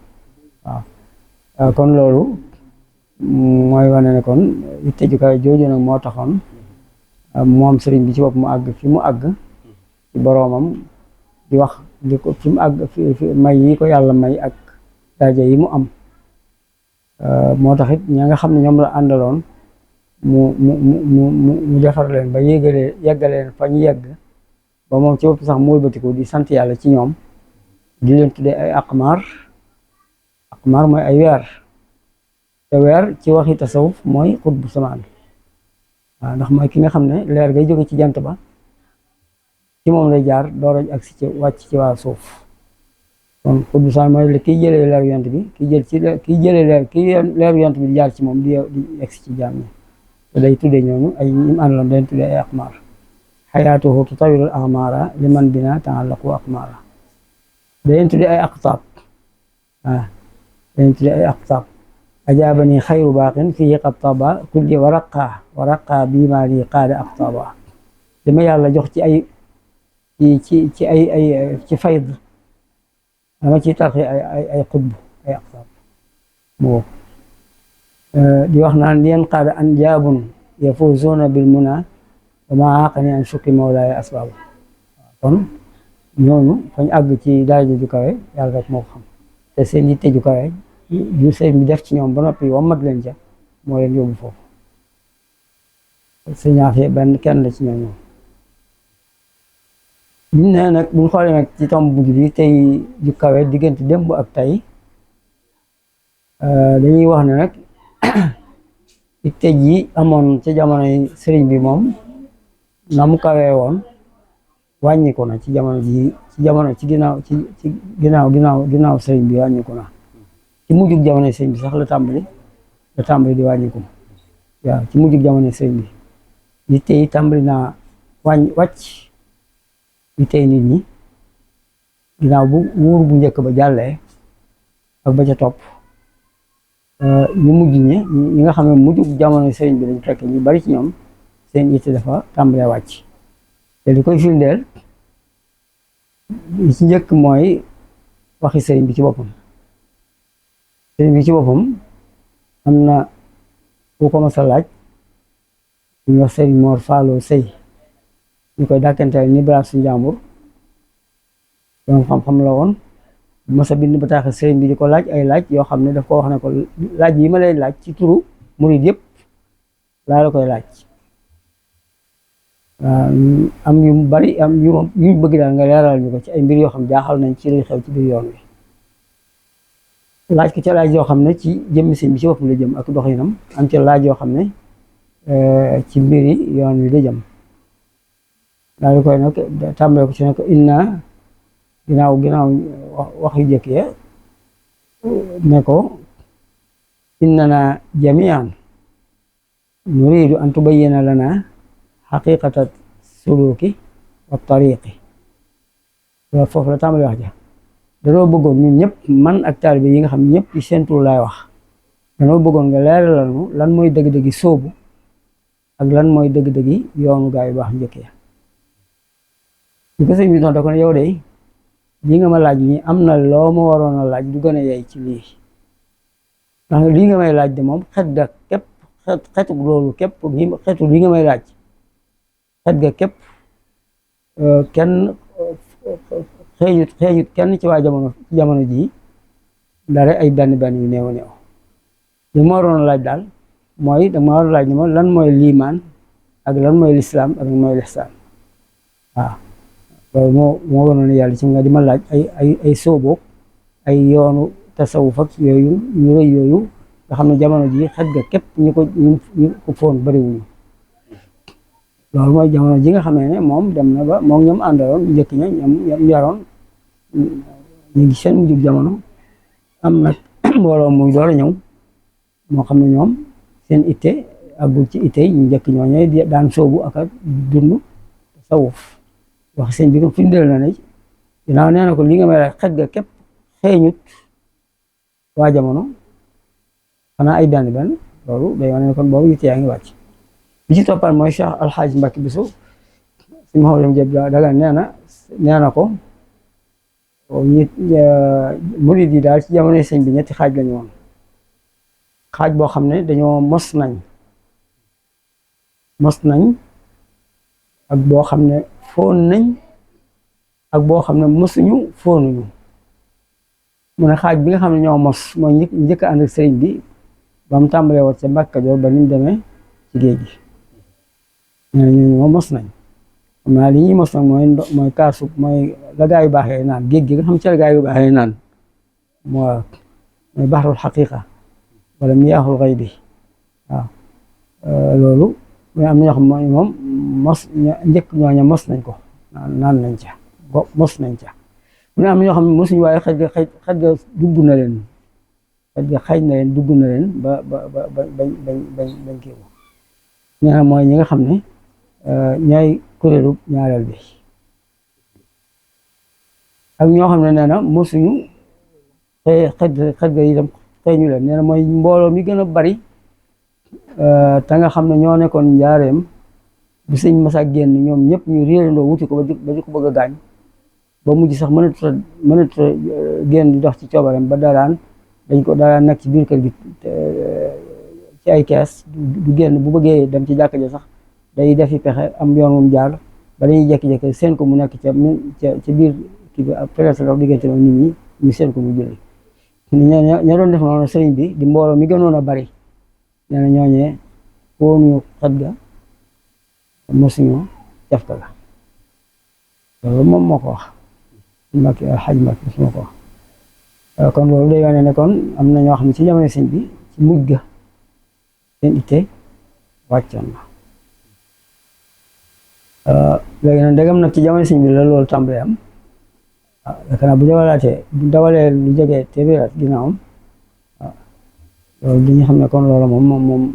waaw kon loolu mooy wane ne kon tëju kawe jooju nag moo taxoon moom sëriñ bi ci bopp mu àgg fi mu àgg ci boroomam di wax di ko fi mu àgg fi may yi ko yàlla may ak daraja yi mu am moo tax it ña nga xam ne ñoom la àndaloon mu defar leen ba yeggaleen fa ñu yegg ba moom ci bopp sax mu wëlbatiku di sant yàlla ci ñoom di leen tuddee ay aqmar mooy ay weer te weer ci waxi tasawuf mooy xutbu samaan waaw ndax mooy ki nga xam ne leer ngay jóge ci jant ba ci moom lay jaar door ak si ci wàcc ci waa suuf kon xutbu samaan mooy kiy jëlee leer yont bi kiy jëlee leer yont bi di jaar ci moom di egsi ci jaam ñi te day tuddee ñooñu ay ñim àndaloon dañ tuddee ay aqmar xayaatuhu tutawilul amara liman bina taallaqu aqmara dañ tuddee ay aqtaab waaw dañ tuddee ay aqtaab ajaabani xayru baaqin fii qattaba kulli waraqa bii maa lii qaada aqtaba dama yàlla jox ci ay ci fayd dama ciy tarxi ay xutb ay aqtaab moo di wax naan leen qaada anjaabun yafuzuuna bil muna wa maa aaqani an shukri mawlaaya asbaab kon ñooñu fañ àgg ci daraja ju kawe yàlla rek moo ko xam te seen yitte ju kawe ju sëñ bi def ci ñoom ba noppi wammat leen ca moo leen yóbbu foofu sëñ Afia benn kenn la ci ñooñu biñ ne nag buñ xoolee nag ci tomb mujj bi tey ju kawe diggante démb ak tey dañuy wax ne nag itte ji amoon ci jamonoy sëriñ bi moom na mu kawee woon wàññiku na ci jamono ci ginnaaw sëriñ bi wàññiku na ci mujjug jamono sëriñ bi sax la tàmbali di wàññiku waaw ci mujjug jamono sëriñ bi yitte yi tàmbali naa wàcc yitte nit ñi ginnaaw bu wuur bu njëkk ba jàllee ak ba ca topp ñu mujj ñi nga xam ne mujjug jamono sëriñ bi lañ fekk ñu bari ci ñoom seen yitte dafa tàmbalee wàcc te li koy firndeel li ci njëkk mooy waxi sëriñ bi ci boppam am na ku ko mas a laaj ñu wax sëriñ Mor Fallou Sey ñu koy dàkkanteel ni baraat su njàmbur doon xam-xam la woon mas a bind bataaxal sëriñ bi di ko laaj ay laaj yoo xam ne daf ko wax ne ko laaj yi ma lay laaj ci turu murid yëpp laa la koy laaj am yu bari am yu bëgg daal nga leeral ñu ko ci ay mbir yoo xam jaaxal nañ ci luy xew ci biir yoon wi laaj ko ca laaj yoo xam ne ci jëmmi sëñ bi ci boppam la jëm ak doxinam am ca laaj yoo xam ne ci mbiri yoon wi la jëm daal di koy nag tàmbale ko ci ne ko inna ginnaaw wax yu jëkk ya ne ko innana jamian nuridu an tubayyina lana xaqiqata suluki wa tariqi loolu foofu la tàmbali wax ja danoo bëggoon ñun ñëpp man ak taalibe yi nga xam ñëpp ci seen tur laay wax danoo bëggoon nga leeralal nu lan mooy dëgg-dëggi sóobu ak lan mooy dëgg-dëggi yoonu gaa yu baax njëkk ya ñu ko sëñ bi da ko ne yow de lii nga ma laaj nii am na loo ma waroon a laaj du gën a yey ci lii ndax lii nga may laaj de moom xet ga képp xetu loolu képp xetu lii nga may laaj xet ga képp kenn xeeñut kenn ci waa jamono jii dara ay benn yu néew néew li ma waroon a laaj daal mooy dama war a laaj ne ma lan mooy liimaan ak lan mooy lislaam ak lan mooy lixsaan waaw loolu moo waroon a yàlla ci nga di ma laaj ay sóoboog ay yoonu tasawuf ak yooyu yu rëy yooyu nga xam ne jamono ji xet ga képp ñu ko foon bariwuñu loolu mooy jamono ji nga xamee ne moom dem na ba moom ñoom àndaloon njëkk ña ñoom yaroon ñu ngi seen mujjug jamono am nag mbooloo muy door a ñëw moo xam ne ñoom seen itte àggul ci itte ñu njëkk ñooñu di daan sóobu ak a dund tasawuf wax sëñ bi ko firndeel na ne ginnaaw nee na ko li nga may laaj xet ga képp xeeñut waa jamono xanaa ay benn loolu day wane ne kon boobu yitte yaa ngi wàcc bi ci toppal mooy Cheikh Alxaaji Mbàkke Buso si Mouhamadou Diop daga nee na ko murid yi daal ci jamonoy sëñ bi ñetti xaaj lañu woon xaaj boo xam ne dañoo mos nañ ak boo xam ne foon nañ ak boo xam ne mosuñu foonuñu mu ne xaaj bi nga xam ne ñoo mos mooy njëkk ànd ak sëriñ bi ba mu tàmbalee wat ca Mbàkke Kajoor ba ni mu demee ci géej gi nee na ñooñu moom mos nañ xam naa li ñuy mos nag mooy kaasu mooy la gaa yu baaxee naan géej gi nga xam ci la gaa yu baaxee naan mooy baxrul xaqiqa wala miyaaxul xay bi waaw loolu mais am na ñoo xam ne moom mos njëkk ñooña mos nañ ko naan nañ ca mos nañ ca mu ne am na ñoo xam ne mosuñu waaye xet ga dugg na leen xet ga xëy na leen dugg na leen ba bañ kii ko nee na mooy ñi nga xam ne ñooy kuréelu ñaareel bi ak ñoo xam ne nee na mosuñu xet ga itam xëyñu leen nee na mooy mbooloo mi gën a bari te nga xam ne ñoo nekkoon njaareem bu sëñ Masa génn ñoom ñëpp ñu réerandoo wuti ko ba di ko bëgg a gaañ ba mujj sax mënatu génn di dox ci coobareem ba dañ ko daraan nekk ci biir kër gi ci ay kees du génn bu bëggee dem ci jàkka ja sax day defi pexe am yoon moom jaar ba dañuy jékki-jékki seen ko mu nekk ca biir kii bi peut-être dox diggante nit ñi ñu seen ko mu julli ña doon def noonu sëriñ bi di mbooloo mi gënoon a bari nee na ñooñee foonuñu xet ga mosuñu cafka ga loolu moom moo ko wax Mbàkke Alxaaji Mbàkke moo ko wax kon loolu day wane ne kon am na ñoo xam ne ci jamono sëñ bi ci mujj ga seen itte wàccoon na léegi nag ndegam nag ci jamono sëñ bi la loolu tàmbalee am waaw yaakaar naa bu dawalee lu jege téeméer at ginnaawam waaw loolu dañuy xam ne kon loolu moom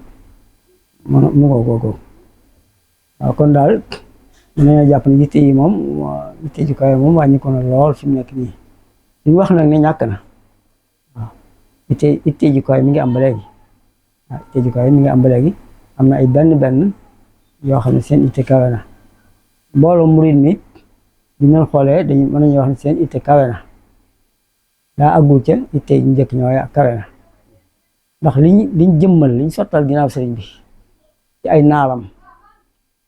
mu ko googu waaw kon daal dinañoo jàpp ne yitte yi moom yitte ju kawe moom wàññi ko na lool fi mu nekk nii li ñu wax nag ne ñàkk na waaw yitte ju kawe mi ngi am ba léegi waaw yitte ju kawe mi ngi am ba léegi am na ay benn yoo xam ne seen yitte kawe na mbooloo murid mi bu ñu xoolee dañu mën nañu wax ne seen itte kawe na daa àggul ca itte yi njëkk ñooy kawe na ndax liñ jëmmal liñ sottal ginnaaw sëriñ bi ci ay naalam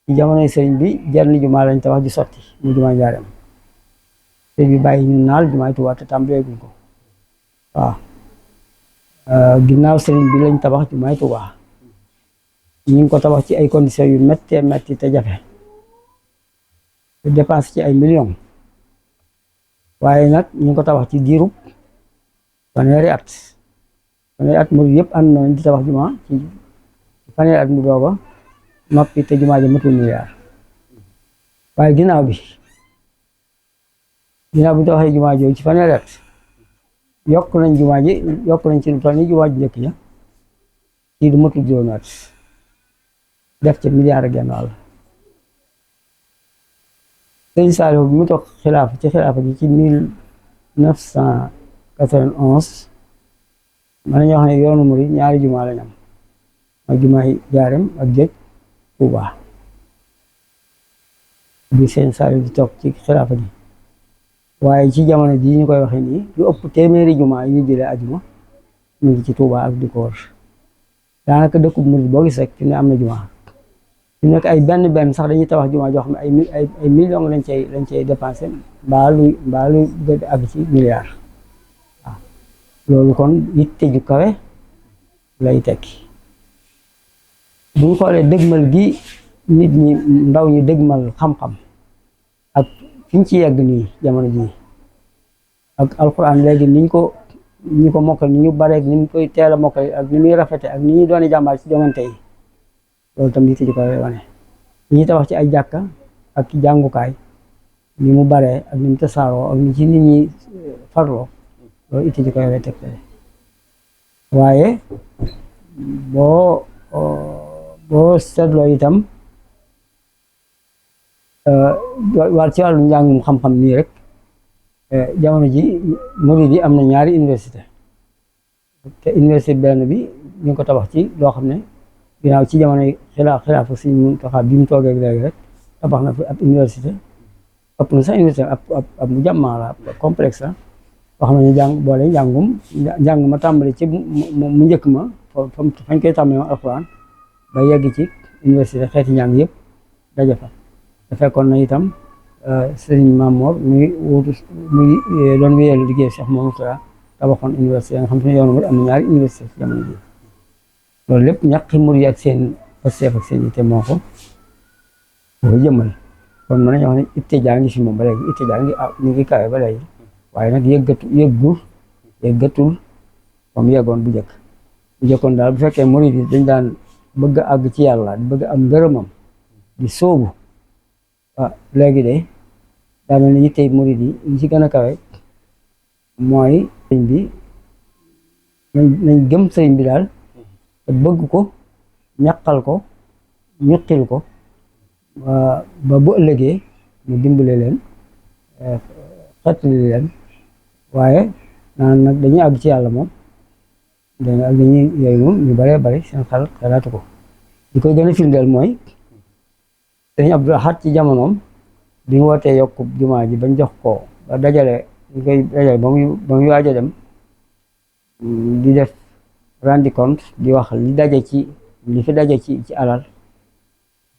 ci jamonoy sëriñ bi jenn jumaa lañ tabax ju sotti mu jumaa Njaareem sëriñ bi bàyyi ñu naal jumaay Tuubaa te tàmbaleeguñ ko waaw ginnaaw sëriñ bi lañ tabax jumaay Tuubaa ñu ngi ko tabax ci ay conditions yu metti te jafe dépense ci ay millions waaye nag ñu ngi ko tabax ci diirub fanweeri at murid yëpp ànd nañ di tabax jumaa ci fanweeri at mu dooga noppi te jumaa ja matul milliard waaye ginnaaw bi ñu tabaxee jumaa jooju ci fanweeri at yokk nañ jumaa ji yokk nañ ci lu toll ni jumaa ji njëkk ja ci du matul juróomi at def ca milliard ak genn wàll. sëñ Saliou bi mu toog xilaafa ji ci 1991 mën nañoo xam ne yoonu murid ñaari jumaa lañ am mooy jumaa yi Njaaréem ak Géej Tuubaa bi sëñ Saliou di toog ci xilaafa ji waaye ci jamono jii ñu koy waxee nii lu ëpp téeméeri jumaa yu jëlee ajuma ñu ngi ci Tuubaa ak di ko wër daanaka dëkkub murid boo gis rek fi ne am na jumaa fi nekk ay benn sax dañuy tabax jumaa joo xam ne ay millions lañ cay dépensé mbaa lu bëgg àgg ci milliard waaw loolu kon yitte ju kawe lay tekki bu ñu xoolee dëgmal gi nit ñi ndaw ñi dëgmal xam-xam ak fi ñu ci yegg nii jamono ji ak alquran léegi ñi ko mokkal ni ñu bareeg ni ñu koy teel a mokkal ak ni muy rafete ak ni ñuy doon jàmbaar ci jamono tey loolu tam yitte ju kawe wane li ñuy tabax ci ay jàkka ak jàngukaay ni mu baree ak ni mu tasaaroo ak ni ci nit ñi farloo loolu yitte ju kawe lay tegtale waaye boo seetloo itam war ci wàllu njàngum xam-xam nii rek jamono ji murid yi am na ñaari université te université benn bi ñu ngi ko tabax ci loo xam ne ginnaaw ci jamono xilaafa Sëriñ Muntaxa bi mu toogee léegi rek tabax na fi ab université ëpp na sax université ab mu jàmmaa la complexe la boo xam ne ñu boole njàng ma tàmbali ci mu njëkk ma fañ koy tàmbali ma alxuraan ba yegg ci université xeeti njàng yëpp daje fa te fekkoon na itam Sëriñ Mamoor muy doon wéyal liggéey Cheikh Mouhamadou tabaxoon université nga xam ne yoonu am na ñaari université ci jamono ji loolu lépp ñàkk murid yi ak seen pasteef ak seen yitte moo ko jëmmal kon mën nañu wax ne itte jaa ngi fi moom ba léegi itte jaa ñu ngi kawe ba léegi waaye nag yëggatul comme yeggoon bu jëkkoon daal bu fekkee murid yi dañ daan bëgg a àgg ci yàlla di bëgg am ngërëmam di sóobu léegi de daa mel ni yitte murid yi ñu ci gën a kawe mooy sëriñ bi nañ gëm sëriñ bi daal te bëgg ko ñaqal ko ñuqil ko ba bu ëllëgee mu dimbale leen xettali leen waaye naan nag dañuy àgg ci yàlla moom dañuy yooyu moom ñu baree bari seen xalaatu ko li koy gën a firndeel mooy sëriñ Abdul Ahad ci jamonoom bi mu wootee yokku jumaa ji bañ jox ko ba dajale ñu koy dajale ba muy waaj a dem di def rendi compte di wax li fi daje ci alal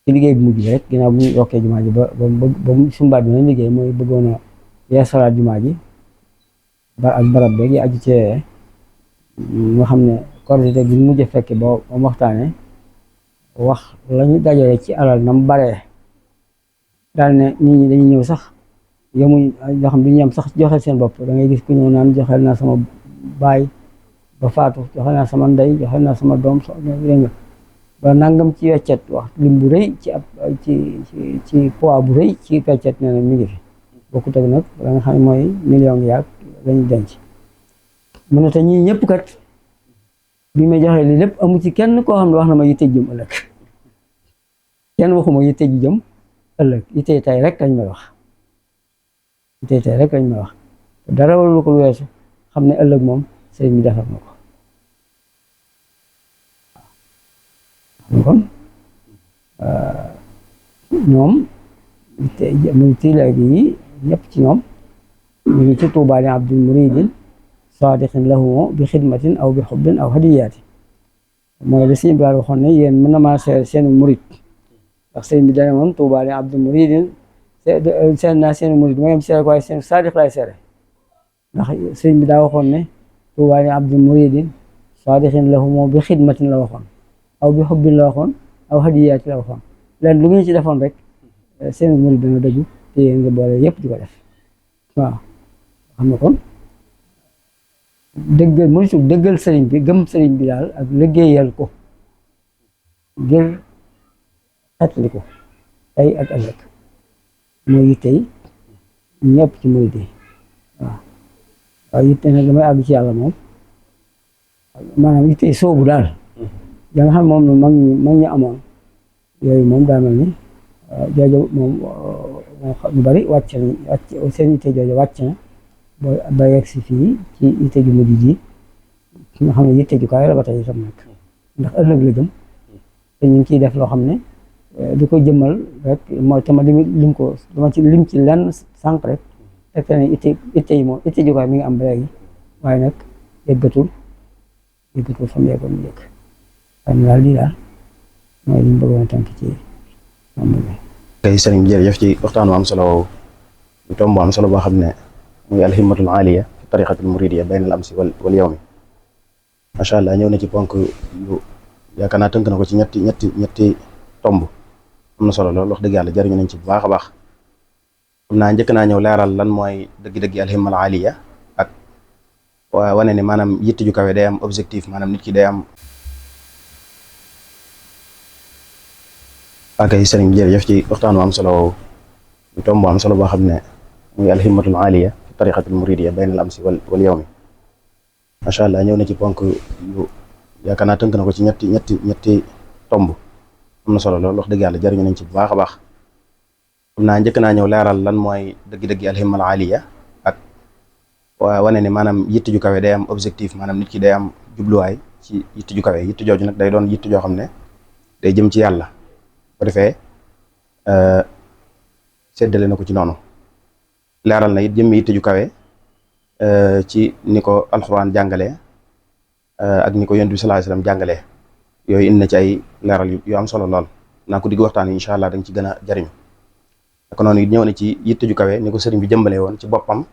ci liggéey bu mujj bi rek ginnaaw bu ñu yokkee jumaa ji ba mu sumbaat bi nañ liggéey mooy bëggoon a yeesalaat jumaa ji ak barab beeg yi aju ci nga xam ne korité gi mujj a fekke ba mu waxtaane wax lañu dajale ci alal nam baree daal ne nit ñi dañuy ñëw sax yemuñ yoo xam duñu yem sax joxe seen bopp da ngay gis ku ñëw naan joxeel naa sama baay ba faatu joxeel naa sama ndey joxeel naa sama doom ba nangam ci weccet wax lim bu rëy ci poids bu rëy ci weccet nee na mi ngi fi bokkut ak nag la nga xam ne mooy million yaag lañu denc mu ne te ñii ñëpp kat bi may joxe li lépp amu ci kenn koo xam ne wax na ma yitte jëm ëllëg kenn waxuma yitte ji jëm ëllëg yitte tey rek lañ may wax yitte tey rek lañ may wax dara waru ko weesu xam ne ëllëg moom sëriñ bi defar na ko kon ñoom muy léegi yi ñëpp ci ñoom ñu ngi ci Tuubaa li abdul muridin saadiqin lahu bi xidmatin aw bi xubbin aw hadiyaati mooy la Sëriñ Ibrahima waxoon ne yéen mën na maa seer seen murid ndax sëriñ bi dane moom Tuubaa li abdul muridin seen naa seen murid mooy seere ko waaye seen saadiq laay seere ndax sëriñ bi daa waxoon ne Tuubaa li abdul muridin saadiqin lahu bi xidmatin la waxoon aw bi xubbin la waxoon aw hadiyaati la waxoon leen lu ngeen ci defoon rek seen murid dana dëggu te yéen nga boole yëpp di ko def waaw xam nga kon dëggal sëriñ bi gëm sëriñ bi daal ak liggéeyal ko ngir xetli ko tey ak ëllëg mooy tey ñëpp ci murid yi waaw waaye yitte nag damay àgg ci yàlla moom maanaam yitte soobu daal da nga xam moom la mag ñi amoon yooyu moom daa mel ni jooju moom ñu bari wàcc seen yitte jooju wàcc na ba yegg si fii ci yitte ju mujj ji nga xam ne yitte ju kaay la ba tey itam nag ndax ëllëg la jëm te ñu ngi ciy def loo xam ne di ko jëmmal rek mooy tama lim ko dama ci lim ci lenn sànq rek fekk ne itte yi moom itte ju kaay mi ngi am ba léegi waaye nag yëggatul fa mu yeggoon mu yëgg waaye daal lii daal mooy li ñu bëggoon a tënk ci moom la. tey sëriñ jërëjëf ci waxtaan bu am solo woowu ñu tomb bu am solo boo xam ne muy alhimmatul aaliya fi tariqatul muridiyya bayna al amsi wal yawmi macha allah ñëw na ci ponk yu yaakaar naa tënk na ko ci ñetti tomb am na solo lool wax dëgg yàlla jëriñu nañ ci bu baax a baax xam naa njëkk naa ñëw leeral lan mooy dëgg-dëgg alhimmal aaliya ak wane ne maanaam yitte ju kawe day am objectif maanaam nit ki day am. akay sëriñ jërëjëf ci waxtaan bu am solo woowu ñu tomb bu am solo boo xam ne muy alhimmatul aaliya fi tariqatul muridiyya bayna al amsi wal yawmi macha allah ñëw na ci ponk yu yaakaar naa tënk na ko ci ñetti tomb am na solo lool wax dëgg yàlla jëriñu nañ ci bu baax a baax xam naa njëkk naa ñëw leeral lan mooy dëgg-dëgg alhimmal aaliya ak wane ne maanaam yitte ju kawe day am objectif maanaam nit ki day am jubluwaay ci yitte ju kawe yitte jooju nag day doon yitte joo xam ne day jëm ci yàlla bu defee séddale na ko ci noonu leeral na it jëmmi yitte ju kawe ci ni ko alxuraan jàngalee ak ni ko yonent bi sallallahu alayhi wasallam jàngalee yooyu indi na ci ay leeral yu am solo lool naa ko digg waxtaan yi incha allah da nga ci gën a jariñu ak noonu it ñëw na ci yitte ju kawe ni ko sëriñ bi jëmbalee woon ci boppam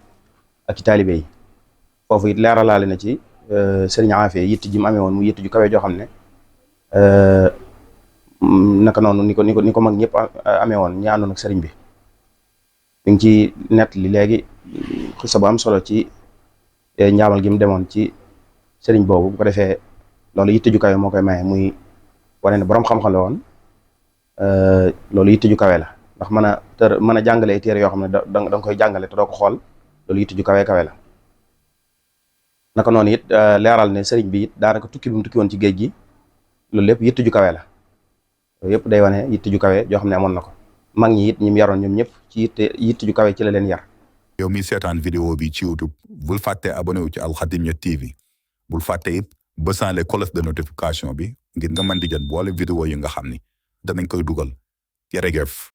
ak ci taalibe yi foofu it leeralaale na ci sëriñ Afee yitte ji mu amee woon mu yitte ju kawe joo xam ne naka noonu ni ko mag ñëpp amee woon ñi àndoon ak sëriñ bi mi ngi ci nett li léegi xisa bu am solo ci njaamal gi mu demoon ci sëriñ boobu bu ko defee loolu yitte ju kawe moo koy maye muy wane ne borom xam-xam la woon loolu yitte ju kawe la ndax mën a jàngale ay téere yoo xam ne da nga koy jàngale te doo ko xool loolu yitte ju kawe la naka noonu it leeral ne sëriñ bi it daanaka tukki bi mu tukki woon ci géej gi loolu lépp yitte ju kawe la loolu yëpp day wane yitte ju kawe joo xam ne amoon na ko mag ñi it ñi mu yaroon ñoom ñëpp ci yitte ju kawe ci la leen yar. yow mi seetaan vidéo bi ci YouTube bul fàtte abonné wu ci Al Khadimiyyah TV bul fàtte it bësaan cloche de notification bi ngir nga mën di jot boole vidéo yi nga xam ni danañ koy dugal jërëjëf.